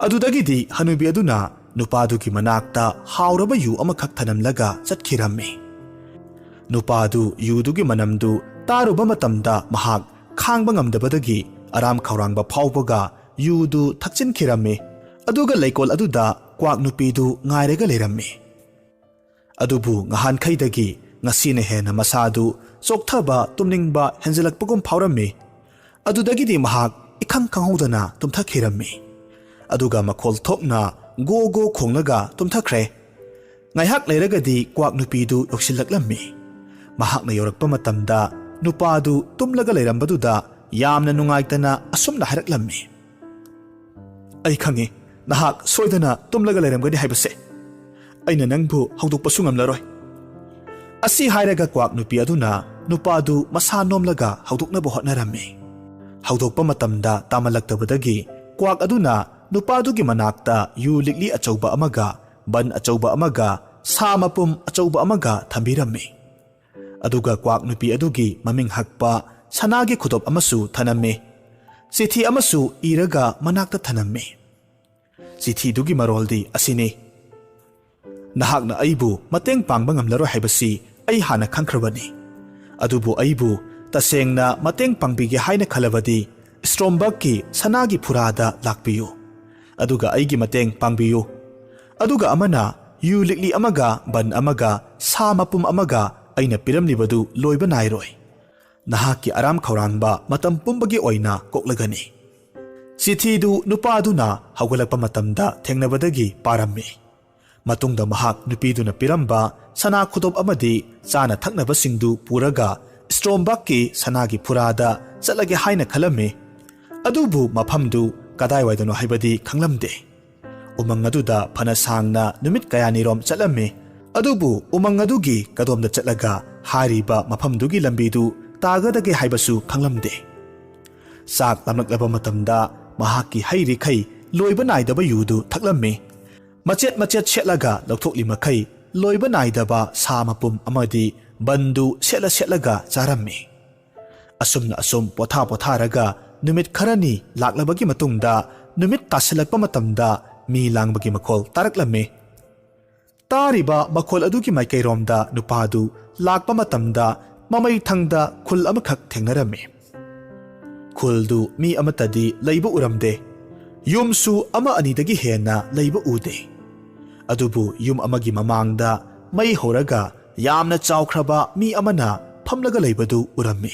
ꯑꯗꯨꯗꯒꯤꯗꯤ ꯍꯅꯨꯕꯤ ꯑꯗꯨꯅ ꯅꯨꯄꯥꯗꯨꯒꯤ ꯃꯅꯥꯛꯇ ꯍꯥꯎꯔꯕ ꯌꯨ ꯑꯃꯈꯛ ꯊꯅꯝꯂꯒ ꯆꯠꯈꯤꯔꯝꯃꯤ꯫ ꯅꯨꯄꯥꯗꯨ ꯌꯨꯗꯨꯒꯤ ꯃꯅꯝꯗꯨ ꯇꯥꯔꯨꯕ ꯃꯇꯝꯗ ꯃꯍꯥꯛ ꯈꯥꯡꯕ ꯉꯝꯗꯕꯗꯒꯤ ꯑꯔꯥꯝ ꯈꯧꯔꯥꯡꯕ ꯐꯥꯎꯕꯒ ꯌꯨꯗꯨ ꯊꯛꯆꯤꯟꯈꯤꯔꯝꯃꯤ꯫ ꯑꯗꯨꯒ ꯂꯩꯀꯣꯜ ꯑꯗꯨꯗ ꯀ꯭ꯋꯥꯛ ꯅꯨꯄꯤꯗꯨ ꯉꯥꯏꯔꯒ ꯂꯩꯔꯝꯃꯤ꯫ ꯑꯗꯨꯕꯨ ꯉꯍꯥꯟꯈꯩꯗꯒꯤ ꯉꯁꯤꯅ ꯍꯦꯟꯅ ꯃꯁꯥꯗꯨ ꯆꯣꯛꯊꯕ, ꯇꯨꯝꯅꯤꯡꯕ ꯍꯦꯟꯖꯤꯜꯂꯛꯄꯒꯨꯝ ꯐꯥꯎꯔꯝꯃꯤ꯫ ꯑꯗꯨꯗꯒꯤꯗꯤ ꯃꯍꯥꯛ ꯏꯈꯪ ꯈꯪꯍꯧꯗꯅ ꯇꯨꯝꯊꯈꯤꯔꯝꯃꯤ꯫ ꯑꯗꯨꯒ ꯃꯈꯣꯜ ꯊꯣꯛꯅ ꯒꯣ ꯒꯣ ꯈꯣꯡꯂꯒ ꯇꯨꯝꯊꯈ꯭ꯔꯦ꯫ ꯉꯥꯏꯍꯥꯛ ꯂꯩꯔꯒꯗꯤ ꯀ꯭ꯋꯥꯛ ꯅꯨꯄꯤꯗꯨ ꯌꯧꯁꯤꯜꯂꯛꯂꯝꯃꯤ꯫ ꯃꯍꯥꯛꯅ ꯌꯧꯔꯛꯄ ꯃꯇꯝꯗ ꯅꯨꯄꯥꯗꯨ ꯇꯨꯝꯂꯒ ꯂꯩꯔꯝꯕꯗꯨꯗ ꯌꯥꯝꯅ ꯅꯨꯡꯉꯥꯏꯇꯅ ꯑꯁꯨꯝꯅ ꯍꯥꯏꯔꯛꯂꯝꯃꯤ, "ꯑꯩ ꯈꯪꯉꯤ, ꯅꯍꯥꯛ ꯁꯣꯏꯗꯅ ꯇꯨꯝꯂꯒ ꯂꯩꯔꯝꯒꯅꯤ ꯍꯥꯏꯕꯁꯦ꯫ ꯑꯩꯅ ꯅꯪꯕꯨ ꯍꯧꯗꯣꯛꯄꯁꯨ ꯉꯝꯂꯔꯣꯏ꯫" ꯑꯁꯤ ꯍꯥꯏꯔꯒ ꯀ꯭ꯋꯥꯛ ꯅꯨꯄꯤ ꯑꯗꯨꯅ ꯅꯨꯄꯥꯗꯨ ꯃꯁꯥ ꯅꯣꯝꯂꯒ ꯍꯧꯗꯣꯛꯅꯕ ꯍꯣꯠꯅꯔꯝꯃꯤ꯫ ꯍꯧꯗꯣꯛꯄ ꯃꯇꯝꯗ ꯇꯥꯃꯜꯂꯛꯇꯕꯗꯒꯤ ꯀ꯭ꯋꯥꯛ ꯑꯗꯨꯅ ꯅꯨꯄꯥꯗꯨꯒꯤ ꯃꯅꯥꯛꯇ ꯌꯨ ꯂꯤꯛꯂꯤ ꯑꯆꯧꯕ ꯑꯃꯒ ꯕꯟ ꯑꯆꯧꯕ ꯑꯃꯒ ꯁꯥ ꯃꯄꯨꯝ ꯑꯆꯧꯕ ꯑꯃꯒ ꯊꯝꯕꯤꯔꯝꯃꯤ꯫ ꯑꯗꯨꯒ ꯀ꯭ꯋꯥꯛ ꯅꯨꯄꯤ ꯑꯗꯨꯒꯤ ꯃꯃꯤꯡ ꯍꯛꯄ ꯁꯅꯥꯒꯤ ꯈꯨꯗꯣꯞ ꯑꯃꯁꯨ ꯊꯅꯝꯃꯤ꯫ ꯆꯤꯊꯤ ꯑꯃꯁꯨ ꯏꯔꯒ ꯃꯅꯥꯛꯇ ꯊꯅꯝꯃꯤ꯫ ꯆꯤꯊꯤꯗꯨꯒꯤ ꯃꯔꯣꯜꯗꯤ ꯑꯁꯤꯅꯤ: "ꯅꯍꯥꯛꯅ ꯑꯩꯕꯨ ꯃꯇꯦꯡ ꯄꯥꯡꯕ ꯉꯝꯂꯔꯣꯏ ꯍꯥꯏꯕꯁꯤ ꯑꯩ ꯍꯥꯟꯅ ꯈꯪꯈ꯭ꯔꯕꯅꯤ꯫ ꯑꯗꯨꯕꯨ ꯑꯩꯕꯨ ꯇꯁꯦꯡꯅ ꯃꯇꯦꯡ ꯄꯥꯡꯕꯤꯒꯦ ꯍꯥꯏꯅ ꯈꯜꯂꯕꯗꯤ ꯁ꯭ꯇ꯭ꯔꯣꯝꯕꯔꯒꯀꯤ ꯁꯅꯥꯒꯤ ꯐꯨꯔꯥꯗ ꯂꯥꯛꯄꯤꯌꯨ꯫ ꯑꯗꯨꯒ ꯑꯩꯒꯤ ꯃꯇꯦꯡ ꯄꯥꯡꯕꯤꯌꯨ꯫ ꯑꯗꯨꯒ ꯑꯃꯅ ꯌꯨ ꯂꯤꯛꯂꯤ ꯑꯃꯒ ꯕꯟ ꯑꯃꯒ ꯁꯥ ꯃꯄꯨꯝ ꯑꯃꯒ ꯑꯩꯅ ꯄꯤꯔꯝꯂꯤꯕꯗꯨ ꯂꯣꯏꯕ ꯅꯥꯏꯔꯣꯏ꯫ ꯅꯍꯥꯛꯀꯤ ꯑꯔꯥꯝ ꯈꯧꯔꯥꯡꯕ ꯃꯇꯝ ꯄꯨꯝꯕꯒꯤ ꯑꯣꯏꯅ ꯀꯣꯛꯂꯒꯅꯤ꯫" ꯆꯤꯊꯤꯗꯨ ꯅꯨꯄꯥꯗꯨꯅ ꯍꯧꯒꯠꯂꯛꯄ ꯃꯇꯝꯗ ꯊꯦꯡꯅꯕꯗꯒꯤ ꯄꯥꯔꯝꯃꯤ꯫ ꯃꯇꯨꯡꯗ ꯃꯍꯥꯛ ꯅꯨꯄꯤꯗꯨꯅ ꯄꯤꯔꯝꯕ ꯁꯅꯥ ꯈꯨꯗꯣꯞ ꯑꯃꯗꯤ ꯆꯥꯅ ꯊꯛꯅꯕꯁꯤꯡꯗꯨ ꯄꯨꯔꯒ ꯁ꯭ꯇ꯭ꯔꯣꯝꯕꯥꯛꯀꯤ ꯁꯅꯥꯒꯤ ꯐꯨꯔꯥꯗ ꯆꯠꯂꯒꯦ ꯍꯥꯏꯅ ꯈꯜꯂꯝꯃꯤ꯫ ꯑꯗꯨꯕꯨ ꯃꯐꯝꯗꯨ ꯀꯗꯥꯏꯋꯥꯏꯗꯅꯣ ꯍꯥꯏꯕꯗꯤ ꯈꯪꯂꯝꯗꯦ꯫ ꯎꯃꯪ ꯑꯗꯨꯗ ꯐꯅ ꯁꯥꯡꯅ ꯅꯨꯃꯤꯠ ꯀꯌꯥꯅꯤꯔꯣꯝ ꯆꯠꯂꯝꯃꯤ꯫ ꯑꯗꯨꯕꯨ ꯎꯃꯪ ꯑꯗꯨꯒꯤ ꯀꯗꯣꯝꯗ ꯆꯠꯂꯒ ꯍꯥꯏꯔꯤꯕ ꯃꯐꯝꯗꯨꯒꯤ ꯂꯝꯕꯤꯗꯨ ꯇꯥꯒꯗꯒꯦ ꯍꯥꯏꯕꯁꯨ ꯈꯪꯂꯝꯗꯦ꯫ ꯆꯥꯛ ꯂꯥꯝꯂꯛꯂꯕ ꯃꯇꯝꯗ ꯃꯍꯥꯛꯀꯤ ꯍꯩꯔꯤꯈꯩ ꯂꯣꯏꯕ ꯅꯥꯏꯗꯕ ꯌꯨꯗꯨ ꯊꯛꯂꯝꯃꯤ꯫ ꯃꯆꯦꯠ ꯃꯆꯦꯠ ꯁꯦꯠꯂꯒ ꯂꯧꯊꯣꯛꯂꯤ ꯃꯈꯩ ꯂꯣꯏꯕ ꯅꯥꯏꯗꯕ ꯁꯥ ꯃꯄꯨꯝ ꯑꯃꯗꯤ ꯕꯟꯗꯨ ꯁꯦꯠꯂ ꯁꯦꯠꯂꯒ ꯆꯥꯔꯝꯃꯤ꯫ ꯑꯁꯨꯝꯅ ꯑꯁꯨꯝ ꯄꯣꯊꯥ ꯄꯣꯊꯥꯔꯒ ꯅꯨꯃꯤꯠ ꯈꯔꯅꯤ ꯂꯥꯛꯂꯕꯒꯤ ꯃꯇꯨꯡꯗ ꯅꯨꯃꯤꯠ ꯇꯥꯁꯤꯜꯂꯛꯄ ꯃꯇꯝꯗ ꯃꯤ ꯂꯥꯡꯕꯒꯤ ꯃꯈꯣꯜ ꯇꯥꯔꯛꯂꯝꯃꯤ꯫ ꯇꯥꯔꯤꯕ ꯃꯈꯣꯜ ꯑꯗꯨꯒꯤ ꯃꯥꯏꯀꯩꯔꯣꯝꯗ ꯅꯨꯄꯥꯗꯨ ꯂꯥꯛꯄ ꯃꯇꯝꯗ ꯃꯃꯩ ꯊꯪꯗ ꯈꯨꯜ ꯑꯃꯈꯛ ꯊꯦꯡꯅꯔꯝꯃꯤ꯫ ꯈꯨꯜꯗꯨ ꯃꯤ ꯑꯃꯠꯇꯗꯤ ꯂꯩꯕ ꯎꯔꯝꯗꯦ꯫ ꯌꯨꯝꯁꯨ ꯑꯃ ꯑꯅꯤꯗꯒꯤ ꯍꯦꯟꯅ ꯂꯩꯕ ꯎꯗꯦ꯫ ꯑꯗꯨꯕꯨ ꯌꯨꯝ ꯑꯃꯒꯤ ꯃꯃꯥꯡꯗ ꯃꯩ ꯍꯧꯔꯒ ꯌꯥꯝꯅ ꯆꯥꯎꯈ꯭ꯔꯕ ꯃꯤ ꯑꯃꯅ ꯐꯝꯂꯒ ꯂꯩꯕꯗꯨ ꯎꯔꯝꯃꯤ꯫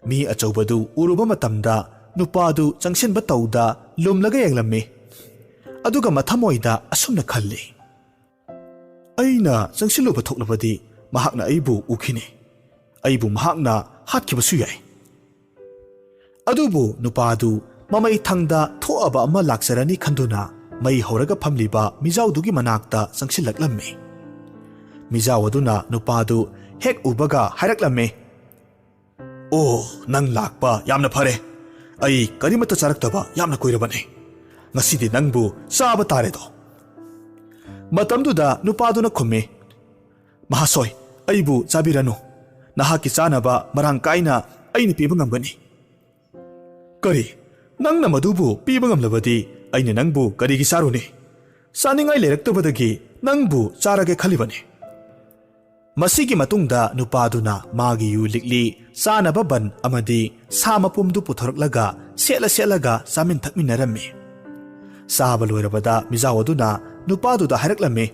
ꯃꯤ ꯑꯆꯧꯕꯗꯨ ꯎꯔꯨꯕ ꯃꯇꯝꯗ ꯅꯨꯄꯥꯗꯨ ꯆꯪꯁꯤꯟꯕ ꯇꯧꯗ ꯂꯨꯝꯂꯒ ꯌꯦꯡꯂꯝꯃꯤ꯫ ꯑꯗꯨꯒ ꯃꯊꯃꯣꯏꯗ ꯑꯁꯨꯝꯅ ꯈꯜꯂꯤ, "ꯑꯩꯅ ꯆꯪꯁꯤꯜꯂꯨꯕ ꯊꯣꯛꯂꯕꯗꯤ ꯃꯍꯥꯛꯅ ꯑꯩꯕꯨ ꯎꯈꯤꯅꯤ꯫ ꯑꯩꯕꯨ ꯃꯍꯥꯛꯅ ꯍꯥꯠꯈꯤꯕꯁꯨ ꯌꯥꯏ꯫" ꯑꯗꯨꯕꯨ ꯅꯨꯄꯥꯗꯨ ꯃꯃꯩ ꯊꯪꯗ ꯊꯣꯛꯑꯕ ꯑꯃ ꯂꯥꯛꯆꯔꯅꯤ ꯈꯟꯗꯨꯅ ꯃꯩ ꯍꯧꯔꯒ ꯐꯝꯂꯤꯕ ꯃꯤꯖꯥꯎꯗꯨꯒꯤ ꯃꯅꯥꯛꯇ ꯆꯪꯁꯤꯜꯂꯛꯂꯝꯃꯤ꯫ ꯃꯤꯖꯥꯎ ꯑꯗꯨꯅ ꯅꯨꯄꯥꯗꯨ ꯍꯦꯛ ꯎꯕꯒ ꯍꯥꯏꯔꯛꯂꯝꯃꯤ, "ꯑꯣ, ꯅꯪ ꯂꯥꯛꯄ ꯌꯥꯝꯅ ꯐꯔꯦ꯫ ꯑꯩ ꯀꯔꯤꯃꯠꯇ ꯆꯥꯔꯛꯇꯕ ꯌꯥꯝꯅ ꯀꯨꯏꯔꯕꯅꯤ꯫ ꯉꯁꯤꯗꯤ ꯅꯪꯕꯨ ꯆꯥꯕ ꯇꯥꯔꯦꯗꯣ꯫" ꯃꯇꯝꯗꯨꯗ ꯅꯨꯄꯥꯗꯨꯅ ꯈꯨꯝꯃꯤ, "ꯃꯍꯥꯁꯣꯏ, ꯑꯩꯕꯨ ꯆꯥꯕꯤꯔꯅꯨ꯫ ꯅꯍꯥꯛꯀꯤ ꯆꯥꯅꯕ ꯃꯔꯥꯡ ꯀꯥꯏꯅ ꯑꯩꯅ ꯄꯤꯕ ꯉꯝꯒꯅꯤ꯫" "ꯀꯔꯤ? ꯅꯪꯅ ꯃꯗꯨꯕꯨ ꯄꯤꯕ ꯉꯝꯂꯕꯗꯤ ꯑꯩꯅ ꯅꯪꯕꯨ ꯀꯔꯤꯒꯤ ꯆꯥꯔꯨꯅꯤ? ꯆꯥꯅꯤꯡꯉꯥꯏ ꯂꯩꯔꯛꯇꯕꯗꯒꯤ ꯅꯪꯕꯨ ꯆꯥꯔꯒꯦ ꯈꯜꯂꯤꯕꯅꯤ꯫" ꯃꯁꯤꯒꯤ ꯃꯇꯨꯡꯗ ꯅꯨꯄꯥꯗꯨꯅ ꯃꯥꯒꯤ ꯌꯨ ꯂꯤꯛꯂꯤ, ꯆꯥꯅꯕ ꯕꯟ ꯑꯃꯗꯤ ꯁꯥ ꯃꯄꯨꯝꯗꯨ ꯄꯨꯊꯣꯔꯛꯂꯒ ꯁꯦꯠꯂ ꯁꯦꯠꯂꯒ ꯆꯥꯃꯤꯟ ꯊꯛꯃꯤꯟꯅꯔꯝꯃꯤ꯫ ꯆꯥꯕ ꯂꯣꯏꯔꯕꯗ ꯃꯤꯖꯥꯎ ꯑꯗꯨꯅ ꯅꯨꯄꯥꯗꯨꯗ ꯍꯥꯏꯔꯛꯂꯝꯃꯤ,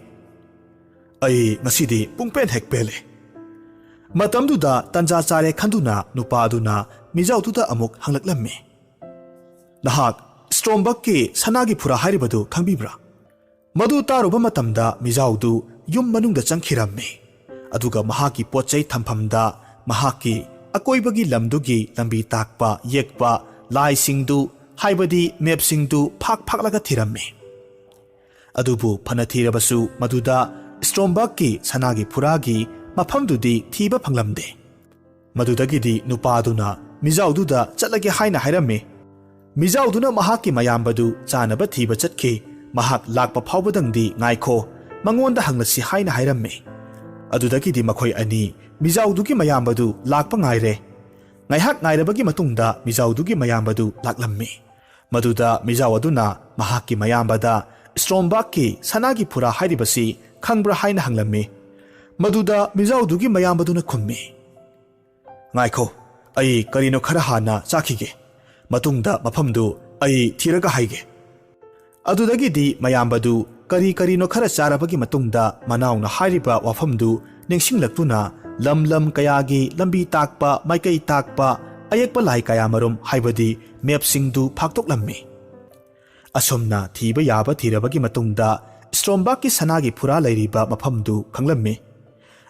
"ꯑꯩ ꯉꯁꯤꯗꯤ ꯄꯨꯡꯄꯦꯟ ꯍꯦꯛ ꯄꯦꯜꯂꯦ꯫" ꯃꯇꯝꯗꯨꯗ ꯇꯟꯖꯥ ꯆꯥꯔꯦ ꯈꯟꯗꯨꯅ ꯅꯨꯄꯥ ꯑꯗꯨꯅ ꯃꯤꯖꯥꯎꯗꯨꯗ ꯑꯃꯨꯛ ꯍꯪꯂꯛꯂꯝꯃꯤ, ꯅꯍꯥꯛ ꯁ꯭ꯇ꯭ꯔꯣꯝꯕꯛꯀꯤ ꯁꯅꯥꯒꯤ ꯐꯨꯔꯥ ꯍꯥꯏꯔꯤꯕꯗꯨ ꯈꯪꯕꯤꯕ꯭ꯔꯥ? ꯃꯗꯨ ꯇꯥꯔꯨꯕ ꯃꯇꯝꯗ ꯃꯤꯖꯥꯎꯗꯨ ꯌꯨꯝ ꯃꯅꯨꯡꯗ ꯆꯪꯈꯤꯔꯝꯃꯤ꯫ ꯑꯗꯨꯒ ꯃꯍꯥꯛꯀꯤ ꯄꯣꯠ ꯆꯩ ꯊꯝꯐꯝꯗ ꯃꯍꯥꯛꯀꯤ ꯑꯀꯣꯏꯕꯒꯤ ꯂꯝꯗꯨꯒꯤ ꯂꯝꯕꯤ ꯇꯥꯛꯄ ꯌꯦꯛꯄ ꯂꯥꯏꯁꯤꯡꯗꯨ, ꯍꯥꯏꯕꯗꯤ ꯃꯦꯞꯁꯤꯡꯗꯨ ꯐꯥꯛ ꯐꯥꯛꯂꯒ ꯊꯤꯔꯝꯃꯤ꯫ ꯑꯗꯨꯕꯨ ꯐꯅ ꯊꯤꯔꯕꯁꯨ ꯃꯗꯨꯗ ꯁ꯭ꯇ꯭ꯔꯣꯝꯕꯛꯀꯤ ꯁꯅꯥꯒꯤ ꯐꯨꯔꯥꯒꯤ ꯃꯐꯝꯗꯨꯗꯤ ꯊꯤꯕ ꯐꯪꯂꯝꯗꯦ꯫ ꯃꯗꯨꯗꯒꯤꯗꯤ ꯅꯨꯄꯥꯗꯨꯅ ꯃꯤꯖꯥꯎꯗꯨꯗ ꯆꯠꯂꯒꯦ ꯍꯥꯏꯅ ꯍꯥꯏꯔꯝꯃꯤ꯫ ꯃꯤꯖꯥꯎꯗꯨꯅ ꯃꯍꯥꯛꯀꯤ ꯃꯌꯥꯝꯕꯗꯨ ꯆꯥꯅꯕ ꯊꯤꯕ ꯆꯠꯈꯤ꯫ ꯃꯍꯥꯛ ꯂꯥꯛꯄ ꯐꯥꯎꯕꯗꯪꯗꯤ ꯉꯥꯏꯈꯣ, ꯃꯉꯣꯟꯗ ꯍꯪꯂꯁꯤ ꯍꯥꯏꯅ ꯍꯥꯏꯔꯝꯃꯤ꯫ ꯑꯗꯨꯗꯒꯤꯗꯤ ꯃꯈꯣꯏ ꯑꯅꯤ ꯃꯤꯖꯥꯎꯗꯨꯒꯤ ꯃꯌꯥꯝꯕꯗꯨ ꯂꯥꯛꯄ ꯉꯥꯏꯔꯦ꯫ ꯉꯥꯏꯍꯥꯛ ꯉꯥꯏꯔꯕꯒꯤ ꯃꯇꯨꯡꯗ ꯃꯤꯖꯥꯎꯗꯨꯒꯤ ꯃꯌꯥꯝꯕꯗꯨ ꯂꯥꯛꯂꯝꯃꯤ꯫ ꯃꯗꯨꯗ ꯃꯤꯖꯥꯎ ꯑꯗꯨꯅ ꯃꯍꯥꯛꯀꯤ ꯃꯌꯥꯝꯕꯗ ꯁ꯭ꯇ꯭ꯔꯣꯝꯕꯥꯛꯀꯤ ꯁꯅꯥꯒꯤ ꯐꯨꯔꯥ ꯍꯥꯏꯔꯤꯕꯁꯤ ꯈꯪꯕ꯭ꯔꯥ ꯍꯥꯏꯅ ꯍꯪꯂꯝꯃꯤ꯫ ꯃꯗꯨꯗ ꯃꯤꯖꯥꯎꯗꯨꯒꯤ ꯃꯌꯥꯝꯕꯗꯨꯅ ꯈꯨꯝꯃꯤ, "ꯉꯥꯏꯈꯣ, ꯑꯩ ꯀꯔꯤꯅꯣ ꯈꯔ ꯍꯥꯟꯅ ꯆꯥꯈꯤꯒꯦ꯫ ꯃꯇꯨꯡꯗ ꯃꯐꯝꯗꯨ ꯑꯩ ꯊꯤꯔꯒ ꯍꯥꯏꯒꯦ"꯫ ꯑꯗꯨꯗꯒꯤꯗꯤ ꯃꯌꯥꯝꯕꯗꯨ ꯀꯔꯤ ꯀꯔꯤꯅꯣ ꯈꯔ ꯆꯥꯔꯕꯒꯤ ꯃꯇꯨꯡꯗ ꯃꯅꯥꯎꯅ ꯍꯥꯏꯔꯤꯕ ꯋꯥꯐꯝꯗꯨ ꯅꯤꯡꯁꯤꯡꯂꯛꯇꯨꯅ ꯂꯝ ꯂꯝ ꯀꯌꯥꯒꯤ ꯂꯝꯕꯤ ꯇꯥꯛꯄ, ꯃꯥꯏꯀꯩ ꯇꯥꯛꯄ ꯑꯌꯦꯛꯄ ꯂꯥꯏ ꯀꯌꯥꯃꯔꯨꯝ, ꯍꯥꯏꯕꯗꯤ ꯃꯦꯞꯁꯤꯡꯗꯨ ꯐꯥꯛꯇꯣꯛꯂꯝꯃꯤ꯫ ꯑꯁꯨꯝꯅ ꯊꯤꯕ ꯌꯥꯕ ꯊꯤꯔꯕꯒꯤ ꯃꯇꯨꯡꯗ ꯁ꯭ꯇ꯭ꯔꯣꯝꯕꯥꯛꯀꯤ ꯁꯅꯥꯒꯤ ꯐꯨꯔꯥ ꯂꯩꯔꯤꯕ ꯃꯐꯝꯗꯨ ꯈꯪꯂꯝꯃꯤ꯫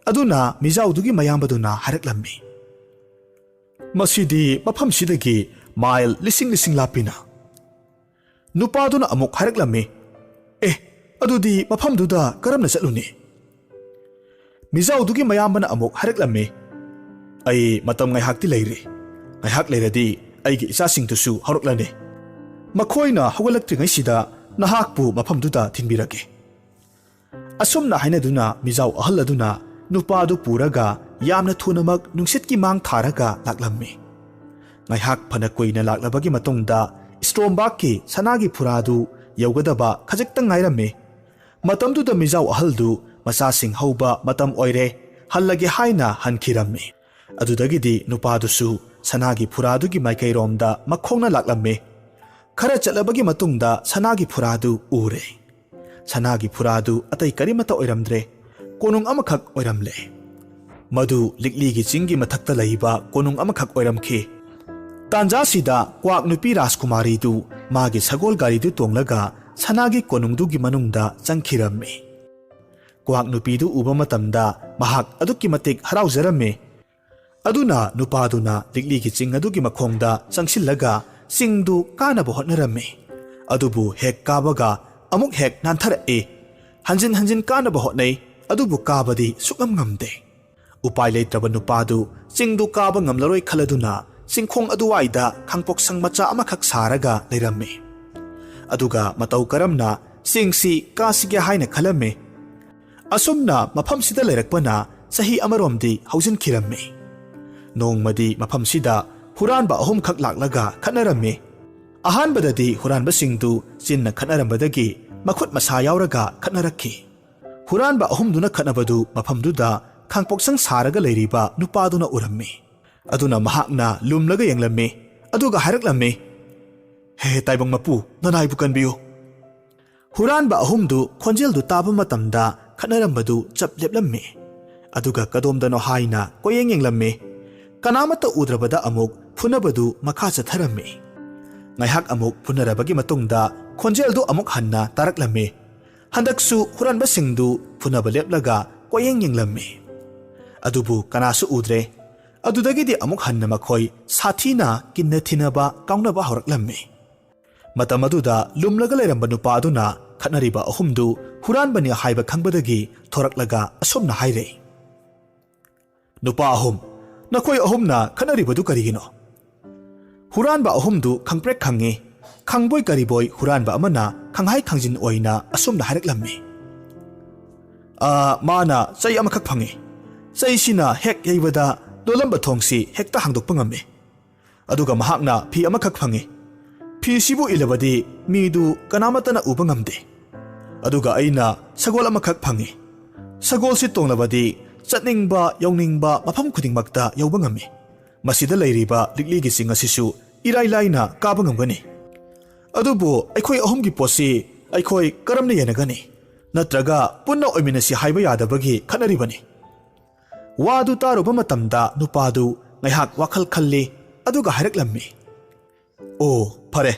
ꯑꯗꯨꯅ ꯃꯤꯖꯥꯎꯗꯨꯒꯤ ꯃꯌꯥꯝꯕꯗꯨꯅ ꯍꯥꯏꯔꯛꯂꯝꯃꯤ, "ꯃꯁꯤꯗꯤ ꯃꯐꯝꯁꯤꯗꯒꯤ ꯃꯥꯏꯜ ꯂꯤꯁꯤꯡ ꯂꯤꯁꯤꯡ ꯂꯥꯞꯄꯤꯅ"꯫ ꯅꯨꯄꯥꯗꯨꯅ ꯑꯃꯨꯛ ꯍꯥꯏꯔꯛꯂꯝꯃꯤ, "ꯑꯦ, ꯑꯗꯨꯗꯤ ꯃꯐꯝꯗꯨꯗ ꯀꯔꯝꯅ ꯆꯠꯂꯨꯅꯤ?" ꯃꯤꯖꯥꯎꯗꯨꯒꯤ ꯃꯌꯥꯝꯕꯅ ꯑꯃꯨꯛ ꯍꯥꯏꯔꯛꯂꯝꯃꯤ, "ꯑꯩ ꯃꯇꯝ ꯉꯥꯏꯍꯥꯛꯇꯤ ꯂꯩꯔꯤ꯫ ꯉꯥꯏꯍꯥꯛ ꯂꯩꯔꯗꯤ ꯑꯩꯒꯤ ꯏꯆꯥꯁꯤꯡꯗꯨꯁꯨ ꯍꯧꯔꯛꯂꯅꯤ꯫ ꯃꯈꯣꯏꯅ ꯍꯧꯒꯠꯂꯛꯇ꯭ꯔꯤꯉꯩꯁꯤꯗ ꯅꯍꯥꯛꯄꯨ ꯃꯐꯝꯗꯨꯗ ꯊꯤꯟꯕꯤꯔꯒꯦ"꯫ ꯑꯁꯨꯝꯅ ꯍꯥꯏꯅꯗꯨꯅ ꯃꯤꯖꯥꯎ ꯑꯍꯜ ꯑꯗꯨꯅ ꯅꯨꯄꯥꯗꯨ ꯄꯨꯔꯒ ꯌꯥꯝꯅ ꯊꯨꯅꯃꯛ ꯅꯨꯡꯁꯤꯠꯀꯤ ꯃꯥꯡ ꯊꯥꯔꯒ ꯂꯥꯛꯂꯝꯃꯤ꯫ ꯉꯥꯏꯍꯥꯛ ꯐꯅ ꯀꯨꯏꯅ ꯂꯥꯛꯂꯕꯒꯤ ꯃꯇꯨꯡꯗ ꯁ꯭ꯇ꯭ꯔꯣꯝꯕꯥꯛꯀꯤ ꯁꯅꯥꯒꯤ ꯐꯨꯔꯥꯗꯨ ꯌꯧꯒꯗꯕ ꯈꯖꯤꯛꯇꯪ ꯉꯥꯏꯔꯝꯃꯤ꯫ ꯃꯇꯝꯗꯨꯗ ꯃꯤꯖꯥꯎ ꯑꯍꯜꯗꯨ ꯃꯆꯥꯁꯤꯡ ꯍꯧꯕ ꯃꯇꯝ ꯑꯣꯏꯔꯦ, ꯍꯜꯂꯒꯦ ꯍꯥꯏꯅ ꯍꯟꯈꯤꯔꯝꯃꯤ꯫ ꯑꯗꯨꯗꯒꯤꯗꯤ ꯅꯨꯄꯥꯗꯨꯁꯨ ꯁꯅꯥꯒꯤ ꯐꯨꯔꯥꯗꯨꯒꯤ ꯃꯥꯏꯀꯩꯔꯣꯝꯗ ꯃꯈꯣꯡꯅ ꯂꯥꯛꯂꯝꯃꯤ꯫ ꯈꯔ ꯆꯠꯂꯕꯒꯤ ꯃꯇꯨꯡꯗ ꯁꯅꯥꯒꯤ ꯐꯨꯔꯥꯗꯨ ꯎꯔꯦ꯫ ꯁꯅꯥꯒꯤ ꯐꯨꯔꯥꯗꯨ ꯑꯇꯩ ꯀꯔꯤꯃꯠꯇ ꯑꯣꯏꯔꯝꯗ꯭ꯔꯦ, ꯀꯣꯅꯨꯡ ꯑꯃꯈꯛ ꯑꯣꯏꯔꯝꯂꯦ꯫ ꯃꯗꯨ ꯂꯤꯛꯂꯤꯒꯤ ꯆꯤꯡꯒꯤ ꯃꯊꯛꯇ ꯂꯩꯕ ꯀꯣꯅꯨꯡ ꯑꯃꯈꯛ ꯑꯣꯏꯔꯝꯈꯤ꯫ ꯇꯥꯟꯖꯥꯁꯤꯗ ꯀ꯭ꯋꯥꯛ ꯅꯨꯄꯤ ꯔꯥꯖꯀꯨꯃꯥꯔꯤꯗꯨ ꯃꯥꯒꯤ ꯁꯒꯣꯜ ꯒꯥꯔꯤꯗꯨ ꯇꯣꯡꯂꯒ ꯁꯅꯥꯒꯤ ꯀꯣꯅꯨꯡꯗꯨꯒꯤ ꯃꯅꯨꯡꯗ ꯆꯪꯈꯤꯔꯝꯃꯤ꯫ ꯀ꯭ꯋꯥꯛ ꯅꯨꯄꯤꯗꯨ ꯎꯕ ꯃꯇꯝꯗ ꯃꯍꯥꯛ ꯑꯗꯨꯛꯀꯤ ꯃꯇꯤꯛ ꯍꯔꯥꯎꯖꯔꯝꯃꯤ꯫ ꯑꯗꯨꯅ ꯅꯨꯄꯥꯗꯨꯅ ꯂꯤꯛꯂꯤꯒꯤ ꯆꯤꯡ ꯑꯗꯨꯒꯤ ꯃꯈꯣꯡꯗ ꯆꯪꯁꯤꯜꯂꯒ ꯆꯤꯡꯗꯨ ꯀꯥꯅꯕ ꯍꯣꯠꯅꯔꯝꯃꯤ꯫ ꯑꯗꯨꯕꯨ ꯍꯦꯛ ꯀꯥꯕꯒ ꯑꯃꯨꯛ ꯍꯦꯛ ꯅꯥꯟꯊꯔꯛꯏ꯫ ꯍꯟꯖꯤꯟ ꯍꯟꯖꯤꯟ ꯀꯥꯅꯕ ꯍꯣꯠꯅꯩ, ꯑꯗꯨꯕꯨ ꯀꯥꯕꯗꯤ ꯁꯨꯛꯉꯝ ꯉꯝꯗꯦ꯫ ꯎꯄꯥꯏ ꯂꯩꯇ꯭ꯔꯕ ꯅꯨꯄꯥꯗꯨ ꯆꯤꯡꯗꯨ ꯀꯥꯕ ꯉꯝꯂꯔꯣꯏ ꯈꯜꯂꯗꯨꯅ ꯆꯤꯡꯈꯣꯡ ꯑꯗꯨꯋꯥꯏꯗ ꯈꯥꯡꯄꯣꯛꯁꯪ ꯃꯆꯥ ꯑꯃꯈꯛ ꯁꯥꯔꯒ ꯂꯩꯔꯝꯃꯤ꯫ ꯑꯗꯨꯒ ꯃꯇꯧ ꯀꯔꯝꯅ ꯆꯤꯡꯁꯤ ꯀꯥꯁꯤꯒꯦ ꯍꯥꯏꯅ ꯈꯜꯂꯝꯃꯤ꯫ ꯑꯁꯨꯝꯅ ꯃꯐꯝꯁꯤꯗ ꯂꯩꯔꯛꯄꯅ ꯆꯍꯤ ꯑꯃꯔꯣꯝꯗꯤ ꯍꯧꯖꯤꯟꯈꯤꯔꯝꯃꯤ꯫ ꯅꯣꯡꯃꯗꯤ ꯃꯐꯝꯁꯤꯗ ꯍꯨꯔꯥꯟꯕ ꯑꯍꯨꯝꯈꯛ ꯂꯥꯛꯂꯒ ꯈꯠꯅꯔꯝꯃꯤ꯫ ꯑꯍꯥꯟꯕꯗꯗꯤ ꯍꯨꯔꯥꯟꯕꯁꯤꯡꯗꯨ ꯆꯤꯟꯅ ꯈꯠꯅꯔꯝꯕꯗꯒꯤ ꯃꯈꯨꯠ ꯃꯁꯥ ꯌꯥꯎꯔꯒ ꯈꯠꯅꯔꯛꯈꯤ꯫ ꯍꯨꯔꯥꯟꯕ ꯑꯍꯨꯝꯗꯨꯅ ꯈꯠꯅꯕꯗꯨ ꯃꯐꯝꯗꯨꯗ ꯈꯥꯡꯄꯣꯛꯁꯪ ꯁꯥꯔꯒ ꯂꯩꯔꯤꯕ ꯅꯨꯄꯥꯗꯨꯅ ꯎꯔꯝꯃꯤ꯫ ꯑꯗꯨꯅ ꯃꯍꯥꯛꯅ ꯂꯨꯝꯂꯒ ꯌꯦꯡꯂꯝꯃꯤ꯫ ꯑꯗꯨꯒ ꯍꯥꯏꯔꯛꯂꯝꯃꯤ, "ꯍꯦ ꯇꯥꯏꯕꯪ ꯃꯄꯨ, ꯅꯅꯥꯏꯕꯨ ꯀꯟꯕꯤꯌꯨ!" ꯍꯨꯔꯥꯟꯕ ꯑꯍꯨꯝꯗꯨ ꯈꯣꯟꯖꯦꯜꯗꯨ ꯇꯥꯕ ꯃꯇꯝꯗ ꯈꯠꯅꯔꯝꯕꯗꯨ ꯆꯞ ꯂꯦꯞꯂꯝꯃꯤ꯫ ꯑꯗꯨꯒ ꯀꯗꯣꯝꯗꯅꯣ ꯍꯥꯏꯅ ꯀꯣꯏꯌꯦꯡ ꯌꯦꯡꯂꯝꯃꯤ꯫ ꯀꯅꯥꯃꯠꯇ ꯎꯗ꯭ꯔꯕꯗ ꯑꯃꯨꯛ ꯐꯨꯅꯕꯗꯨ ꯃꯈꯥ ꯆꯠꯊꯔꯝꯃꯤ꯫ ꯉꯥꯏꯍꯥꯛ ꯑꯃꯨꯛ ꯐꯨꯅꯔꯕꯒꯤ ꯃꯇꯨꯡꯗ ꯈꯣꯟꯖꯦꯜꯗꯨ ꯑꯃꯨꯛ ꯍꯟꯅ ꯇꯥꯔꯛꯂꯝꯃꯤ꯫ ꯍꯟꯗꯛꯁꯨ ꯍꯨꯔꯥꯟꯕꯁꯤꯡꯗꯨ ꯐꯨꯅꯕ ꯂꯦꯞꯂꯒ ꯀꯣꯏꯌꯦꯡ ꯌꯦꯡꯂꯝꯃꯤ꯫ ꯑꯗꯨꯕꯨ ꯀꯅꯥꯁꯨ ꯎꯗ꯭ꯔꯦ꯫ ꯑꯗꯨꯗꯒꯤꯗꯤ ꯑꯃꯨꯛ ꯍꯟꯅ ꯃꯈꯣꯏ ꯁꯥꯊꯤꯅ ꯀꯤꯟꯅ ꯊꯤꯅꯕ ꯀꯥꯎꯅꯕ ꯍꯧꯔꯛꯂꯝꯃꯤ꯫ ꯃꯇꯝ ꯑꯗꯨꯗ ꯂꯨꯝꯂꯒ ꯂꯩꯔꯝꯕ ꯅꯨꯄꯥ ꯑꯗꯨꯅ ꯈꯠꯅꯔꯤꯕ ꯑꯍꯨꯝꯗꯨ ꯍꯨꯔꯥꯟꯕꯅꯤ ꯍꯥꯏꯕ ꯈꯪꯕꯗꯒꯤ ꯊꯣꯔꯛꯂꯒ ꯑꯁꯨꯝꯅ ꯍꯥꯏꯔꯦ, "ꯅꯨꯄꯥ ꯑꯍꯨꯝ, ꯅꯈꯣꯏ ꯑꯍꯨꯝꯅ ꯈꯠꯅꯔꯤꯕꯗꯨ ꯀꯔꯤꯒꯤꯅꯣ?" ꯍꯨꯔꯥꯟꯕ ꯑꯍꯨꯝꯗꯨ ꯈꯪꯄ꯭ꯔꯦꯛ ꯈꯪꯉꯤ꯫ ꯈꯪꯕꯣꯏ ꯀꯔꯤꯕꯣꯏ ꯍꯨꯔꯥꯟꯕ ꯑꯃꯅ ꯈꯪꯍꯥꯏ ꯈꯪꯖꯤꯟ ꯑꯣꯏꯅ ꯑꯁꯨꯝꯅ ꯍꯥꯏꯔꯛꯂꯝꯃꯤ, "ꯑ, ꯃꯥꯅ ꯆꯩ ꯑꯃꯈꯛ ꯐꯪꯉꯤ꯫ ꯆꯩꯁꯤꯅ ꯍꯦꯛ ꯌꯩꯕꯗ ꯂꯣꯜꯂꯝꯕ ꯊꯣꯡꯁꯤ ꯍꯦꯛꯇ ꯍꯥꯡꯗꯣꯛꯄ ꯉꯝꯃꯤ꯫ ꯑꯗꯨꯒ ꯃꯍꯥꯛꯅ ꯐꯤ ꯑꯃꯈꯛ ꯐꯪꯉꯤ꯫ ꯐꯤꯁꯤꯕꯨ ꯏꯜꯂꯕꯗꯤ ꯃꯤꯗꯨ ꯀꯅꯥꯃꯠꯇꯅ ꯎꯕ ꯉꯝꯗꯦ꯫ ꯑꯗꯨꯒ ꯑꯩꯅ ꯁꯒꯣꯜ ꯑꯃꯈꯛ ꯐꯪꯉꯤ꯫ ꯁꯒꯣꯜꯁꯤ ꯇꯣꯡꯂꯕꯗꯤ ꯆꯠꯅꯤꯡꯕ ꯌꯧꯅꯤꯡꯕ ꯃꯐꯝ ꯈꯨꯗꯤꯡꯃꯛꯇ ꯌꯧꯕ ꯉꯝꯃꯤ꯫ ꯃꯁꯤꯗ ꯂꯩꯔꯤꯕ ꯂꯤꯛꯂꯤꯒꯤ ꯆꯤꯡ ꯑꯁꯤꯁꯨ ꯏꯔꯥꯏ ꯂꯥꯏꯅ ꯀꯥꯕ ꯉꯝꯒꯅꯤ꯫ ꯑꯗꯨꯕꯨ ꯑꯩꯈꯣꯏ ꯑꯍꯨꯝꯒꯤ ꯄꯣꯠꯁꯤ ꯑꯩꯈꯣꯏ ꯀꯔꯝꯅ ꯌꯦꯟꯅꯒꯅꯤ? ꯅꯠꯇ꯭ꯔꯒ ꯄꯨꯟꯅ ꯑꯣꯏꯃꯤꯟꯅꯁꯤ ꯍꯥꯏꯕ ꯌꯥꯗꯕꯒꯤ ꯈꯠꯅꯔꯤꯕꯅꯤ?" ꯋꯥꯗꯨ ꯇꯥꯔꯨꯕ ꯃꯇꯝꯗ ꯅꯨꯄꯥꯗꯨ ꯉꯥꯏꯍꯥꯛ ꯋꯥꯈꯜ ꯈꯜꯂꯤ꯫ ꯑꯗꯨꯒ ꯍꯥꯏꯔꯛꯂꯝꯃꯤ, "ꯑꯣ, ꯐꯔꯦ,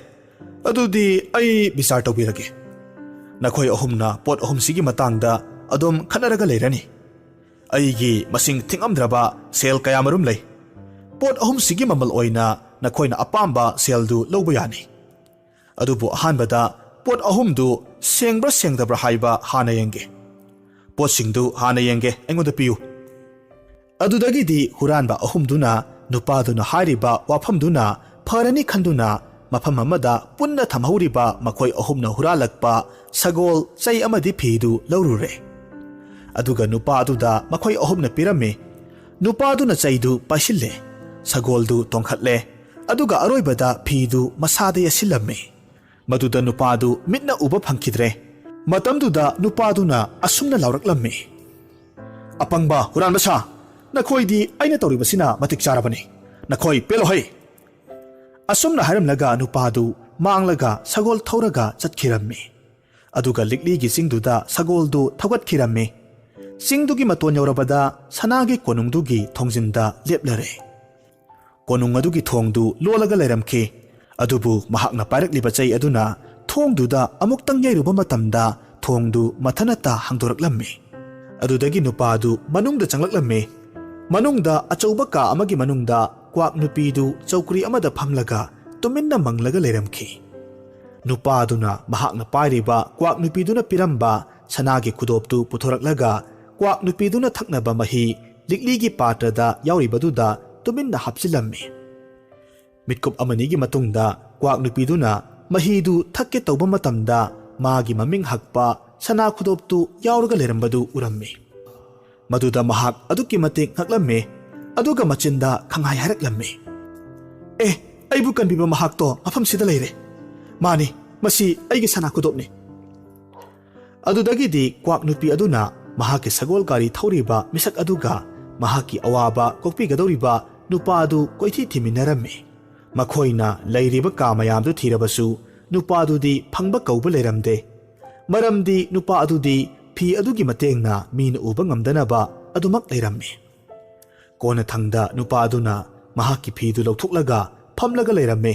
ꯑꯗꯨꯗꯤ ꯑꯩ ꯕꯤꯆꯥꯔ ꯇꯧꯕꯤꯔꯒꯦ꯫ ꯅꯈꯣꯏ ꯑꯍꯨꯝꯅ ꯄꯣꯠ ꯑꯍꯨꯝꯁꯤꯒꯤ ꯃꯇꯥꯡꯗ ꯑꯗꯨꯝ ꯈꯠꯅꯔꯒ ꯂꯩꯔꯅꯤ꯫ ꯑꯩꯒꯤ ꯃꯁꯤꯡ ꯊꯤꯉꯝꯗ꯭ꯔꯕ ꯁꯦꯜ ꯀꯌꯥꯃꯔꯨꯝ ꯂꯩ꯫ ꯄꯣꯠ ꯑꯍꯨꯝꯁꯤꯒꯤ ꯃꯃꯜ ꯑꯣꯏꯅ ꯅꯈꯣꯏꯅ ꯑꯄꯥꯝꯕ ꯁꯦꯜꯗꯨ ꯂꯧꯕ ꯌꯥꯅꯤ꯫ ꯑꯗꯨꯕꯨ ꯑꯍꯥꯟꯕꯗ ꯄꯣꯠ ꯑꯍꯨꯝꯗꯨ ꯁꯦꯡꯕ꯭ꯔꯥ ꯁꯦꯡꯗꯕ꯭ꯔꯥ ꯍꯥꯏꯕ ꯍꯥꯟꯅ ꯌꯦꯡꯒꯦ꯫ ꯄꯣꯠꯁꯤꯡꯗꯨ ꯍꯥꯟꯅ ꯌꯦꯡꯒꯦ, ꯑꯩꯉꯣꯟꯗ ꯄꯤꯌꯨ꯫" ꯑꯗꯨꯗꯒꯤꯗꯤ ꯍꯨꯔꯥꯟꯕ ꯑꯍꯨꯝꯗꯨꯅ ꯅꯨꯄꯥꯗꯨꯅ ꯍꯥꯏꯔꯤꯕ ꯋꯥꯐꯝꯗꯨꯅ ꯐꯔꯅꯤ ꯈꯟꯗꯨꯅ ꯃꯐꯝ ꯑꯃꯗ ꯄꯨꯟꯅ ꯊꯝꯍꯧꯔꯤꯕ ꯃꯈꯣꯏ ꯑꯍꯨꯝꯅ ꯍꯨꯔꯥꯜꯂꯛꯄ ꯁꯒꯣꯜ, ꯆꯩ ꯑꯃꯗꯤ ꯐꯤꯗꯨ ꯂꯧꯔꯨꯔꯦ꯫ ꯑꯗꯨꯒ ꯅꯨꯄꯥ ꯑꯗꯨꯗ ꯃꯈꯣꯏ ꯑꯍꯨꯝꯅ ꯄꯤꯔꯝꯃꯤ꯫ ꯅꯨꯄꯥꯗꯨꯅ ꯆꯩꯗꯨ ꯄꯥꯏꯁꯤꯜꯂꯦ, ꯁꯒꯣꯜꯗꯨ ꯇꯣꯡꯈꯠꯂꯦ, ꯑꯗꯨꯒ ꯑꯔꯣꯏꯕꯗ ꯐꯤꯗꯨ ꯃꯁꯥꯗ ꯌꯦꯠꯁꯤꯜꯂꯝꯃꯤ꯫ ꯃꯗꯨꯗ ꯅꯨꯄꯥꯗꯨ ꯃꯤꯠꯅ ꯎꯕ ꯐꯪꯈꯤꯗ꯭ꯔꯦ꯫ ꯃꯇꯝꯗꯨꯗ ꯅꯨꯄꯥꯗꯨꯅ ꯑꯁꯨꯝꯅ ꯂꯥꯎꯔꯛꯂꯝꯃꯤ, "ꯑꯄꯪꯕ ꯍꯨꯔꯥꯟꯕ ꯁꯥ, ꯅꯈꯣꯏꯗꯤ ꯑꯩꯅ ꯇꯧꯔꯤꯕꯁꯤꯅ ꯃꯇꯤꯛ ꯆꯥꯔꯕꯅꯤ꯫ ꯅꯈꯣꯏ ꯄꯦꯜꯂꯣ ꯍꯩ!" ꯑꯁꯨꯝꯅ ꯍꯥꯏꯔꯝꯂꯒ ꯅꯨꯄꯥꯗꯨ ꯃꯥꯡꯂꯒ ꯁꯒꯣꯜ ꯊꯧꯔꯒ ꯆꯠꯈꯤꯔꯝꯃꯤ꯫ ꯑꯗꯨꯒ ꯂꯤꯛꯂꯤꯒꯤ ꯆꯤꯡꯗꯨꯗ ꯁꯒꯣꯜꯗꯨ ꯊꯧꯒꯠꯈꯤꯔꯝꯃꯤ꯫ ꯆꯤꯡꯗꯨꯒꯤ ꯃꯇꯣꯟ ꯌꯧꯔꯕꯗ ꯁꯅꯥꯒꯤ ꯀꯣꯅꯨꯡꯗꯨꯒꯤ ꯊꯣꯡꯖꯤꯟꯗ ꯂꯦꯞꯂꯔꯦ꯫ ꯀꯣꯅꯨꯡ ꯑꯗꯨꯒꯤ ꯊꯣꯡꯗꯨ ꯂꯣꯜꯂꯒ ꯂꯩꯔꯝꯈꯤ꯫ ꯑꯗꯨꯕꯨ ꯃꯍꯥꯛꯅ ꯄꯥꯏꯔꯛꯂꯤꯕ ꯆꯩ ꯑꯗꯨꯅ ꯊꯣꯡꯗꯨꯗ ꯑꯃꯨꯛꯇꯪ ꯌꯩꯔꯨꯕ ꯃꯇꯝꯗ ꯊꯣꯡꯗꯨ ꯃꯊꯟꯇ ꯍꯥꯡꯗꯣꯔꯛꯂꯝꯃꯤ꯫ ꯑꯗꯨꯗꯒꯤ ꯅꯨꯄꯥꯗꯨ ꯃꯅꯨꯡꯗ ꯆꯪꯂꯛꯂꯝꯃꯤ꯫ ꯃꯅꯨꯡꯗ ꯑꯆꯧꯕ ꯀꯥ ꯑꯃꯒꯤ ꯃꯅꯨꯡꯗ ꯀ꯭ꯋꯥꯛ ꯅꯨꯄꯤꯗꯨ ꯆꯧꯀ꯭ꯔꯤ ꯑꯃꯗ ꯐꯝꯂꯒ ꯇꯨꯃꯤꯟꯅ ꯃꯪꯂꯒ ꯂꯩꯔꯝꯈꯤ꯫ ꯅꯨꯄꯥꯗꯨꯅ ꯃꯍꯥꯛꯅ ꯄꯥꯏꯔꯤꯕ ꯀ꯭ꯋꯥꯛ ꯅꯨꯄꯤꯗꯨꯅ ꯄꯤꯔꯝꯕ ꯁꯅꯥꯒꯤ ꯈꯨꯗꯣꯞꯇꯨ ꯄꯨꯊꯣꯔꯛꯂꯒ ꯀ꯭ꯋꯥꯛ ꯅꯨꯄꯤꯗꯨꯅ ꯊꯛꯅꯕ ꯃꯍꯤ ꯂꯤꯛꯂꯤꯒꯤ ꯄꯥꯇ꯭ꯔꯗ ꯌꯥꯎꯔꯤꯕꯗꯨꯗ ꯇꯨꯃꯤꯟꯅ ꯍꯥꯞꯆꯤꯜꯂꯝꯃꯤ꯫ ꯃꯤꯠꯀꯨꯞ ꯑꯃꯅꯤꯒꯤ ꯃꯇꯨꯡꯗ ꯀ꯭ꯋꯥꯛ ꯅꯨꯄꯤꯗꯨꯅ ꯃꯍꯤꯗꯨ ꯊꯛꯀꯦ ꯇꯧꯕ ꯃꯇꯝꯗ ꯃꯥꯒꯤ ꯃꯃꯤꯡ ꯍꯛꯄ ꯁꯅꯥ ꯈꯨꯗꯣꯞꯇꯨ ꯌꯥꯎꯔꯒ ꯂꯩꯔꯝꯕꯗꯨ ꯎꯔꯝꯃꯤ꯫ ꯃꯗꯨꯗ ꯃꯍꯥꯛ ꯑꯗꯨꯛꯀꯤ ꯃꯇꯤꯛ ꯉꯛꯂꯝꯃꯤ꯫ ꯑꯗꯨꯒ ꯃꯆꯤꯟꯗ ꯈꯪꯍꯥꯏ ꯍꯥꯏꯔꯛꯂꯝꯃꯤ, "ꯑꯦ, ꯑꯩꯕꯨ ꯀꯟꯕꯤꯕ ꯃꯍꯥꯛꯇꯣ ꯃꯐꯝꯁꯤꯗ ꯂꯩꯔꯦ꯫ ꯃꯥꯅꯤ, ꯃꯁꯤ ꯑꯩꯒꯤ ꯁꯅꯥ ꯈꯨꯗꯣꯞꯅꯤ꯫" ꯑꯗꯨꯗꯒꯤꯗꯤ ꯀ꯭ꯋꯥꯛ ꯅꯨꯄꯤ ꯑꯗꯨꯅ ꯃꯍꯥꯛꯀꯤ ꯁꯒꯣꯜ ꯒꯥꯔꯤ ꯊꯧꯔꯤꯕ ꯃꯤꯁꯛ ꯑꯗꯨꯒ ꯃꯍꯥꯛꯀꯤ ꯑꯋꯥꯕ ꯀꯣꯛꯄꯤꯒꯗꯧꯔꯤꯕ ꯅꯨꯄꯥ ꯑꯗꯨ ꯀꯣꯏꯊꯤ ꯊꯤꯃꯤꯟꯅꯔꯝꯃꯤ꯫ ꯃꯈꯣꯏꯅ ꯂꯩꯔꯤꯕ ꯀꯥ ꯃꯌꯥꯝꯗꯨ ꯊꯤꯔꯕꯁꯨ ꯅꯨꯄꯥꯗꯨꯗꯤ ꯐꯪꯕ ꯀꯧꯕ ꯂꯩꯔꯝꯗꯦ꯫ ꯃꯔꯝꯗꯤ ꯅꯨꯄꯥ ꯑꯗꯨꯗꯤ ꯐꯤ ꯑꯗꯨꯒꯤ ꯃꯇꯦꯡꯅ ꯃꯤꯅ ꯎꯕ ꯉꯝꯗꯅꯕ ꯑꯗꯨꯃꯛ ꯂꯩꯔꯝꯃꯤ꯫ ꯀꯣꯟꯅꯊꯪꯗ ꯅꯨꯄꯥ ꯑꯗꯨꯅ ꯃꯍꯥꯛꯀꯤ ꯐꯤꯗꯨ ꯂꯧꯊꯣꯛꯂꯒ ꯐꯝꯂꯒ ꯂꯩꯔꯝꯃꯤ꯫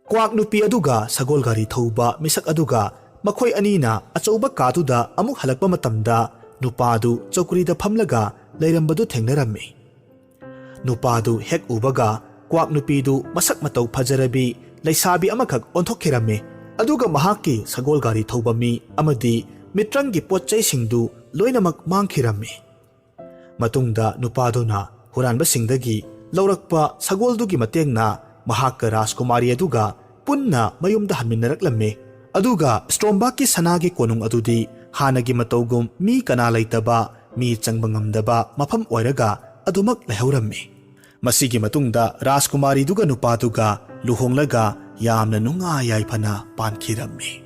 ꯀ꯭ꯋꯥꯛ ꯅꯨꯄꯤ ꯑꯗꯨꯒ ꯁꯒꯣꯜ ꯒꯥꯔꯤ ꯊꯧꯕ ꯃꯤꯁꯛ ꯑꯗꯨꯒ ꯃꯈꯣꯏ ꯑꯅꯤꯅ ꯑꯆꯧꯕ ꯀꯥꯗꯨꯗ ꯑꯃꯨꯛ ꯍꯜꯂꯛꯄ ꯃꯇꯝꯗ, ꯅꯨꯄꯥꯗꯨ ꯆꯧꯀ꯭ꯔꯤꯗ ꯐꯝꯂꯒ ꯂꯩꯔꯝꯕꯗꯨ ꯊꯦꯡꯅꯔꯝꯃꯤ꯫ ꯅꯨꯄꯥꯗꯨ ꯍꯦꯛ ꯎꯕꯒ, ꯀ꯭ꯋꯥꯛ ꯅꯨꯄꯤꯗꯨ ꯃꯁꯛ ꯃꯇꯧ ꯐꯖꯔꯕꯤ ꯂꯩꯁꯥꯕꯤ ꯑꯃꯈꯛ ꯑꯣꯟꯊꯣꯛꯈꯤꯔꯝꯃꯤ꯫ ꯑꯗꯨꯒ ꯃꯍꯥꯛꯀꯤ ꯁꯒꯣꯜ ꯒꯥꯔꯤ ꯊꯧꯕ ꯃꯤ ꯑꯃꯗꯤ ꯃꯤꯇ꯭ꯔꯪꯒꯤ ꯄꯣꯠ ꯆꯩꯁꯤꯡꯗꯨ ꯂꯣꯏꯅꯃꯛ ꯃꯥꯡꯈꯤꯔꯝꯃꯤ꯫ ꯃꯇꯨꯡꯗ ꯅꯨꯄꯥꯗꯨꯅ ꯍꯨꯔꯥꯟꯕꯁꯤꯡꯗꯒꯤ ꯂꯧꯔꯛꯄ ꯁꯒꯣꯜꯗꯨꯒꯤ ꯃꯇꯦꯡꯅ ꯃꯍꯥꯛꯀ ꯔꯥꯖꯀꯨꯃꯥꯔꯤ ꯑꯗꯨꯒ ꯄꯨꯟꯅ ꯃꯌꯨꯝꯗ ꯍꯟꯃꯤꯟꯅꯔꯛꯂꯝꯃꯤ꯫ ꯑꯗꯨꯒ ꯁ꯭ꯇ꯭ꯔꯣꯝꯕꯥꯛꯀꯤ ꯁꯅꯥꯒꯤ ꯀꯣꯅꯨꯡ ꯑꯗꯨꯗꯤ ꯍꯥꯟꯅꯒꯤ ꯃꯇꯧꯒꯨꯝ ꯃꯤ ꯀꯅꯥ ꯂꯩꯇꯕ, ꯃꯤ ꯆꯪꯕ ꯉꯝꯗꯕ ꯃꯐꯝ ꯑꯣꯏꯔꯒ ꯑꯗꯨꯃꯛ ꯂꯩꯍꯧꯔꯝꯃꯤ꯫ ꯃꯁꯤꯒꯤ ꯃꯇꯨꯡꯗ ꯔꯥꯖꯀꯨꯃꯥꯔꯤꯗꯨꯒ ꯅꯨꯄꯥꯗꯨꯒ ꯂꯨꯍꯣꯡꯂꯒ ꯌꯥꯝꯅ ꯅꯨꯡꯉꯥꯏ ꯌꯥꯏꯐꯅ ꯄꯥꯟꯈꯤꯔꯝꯃꯤ꯫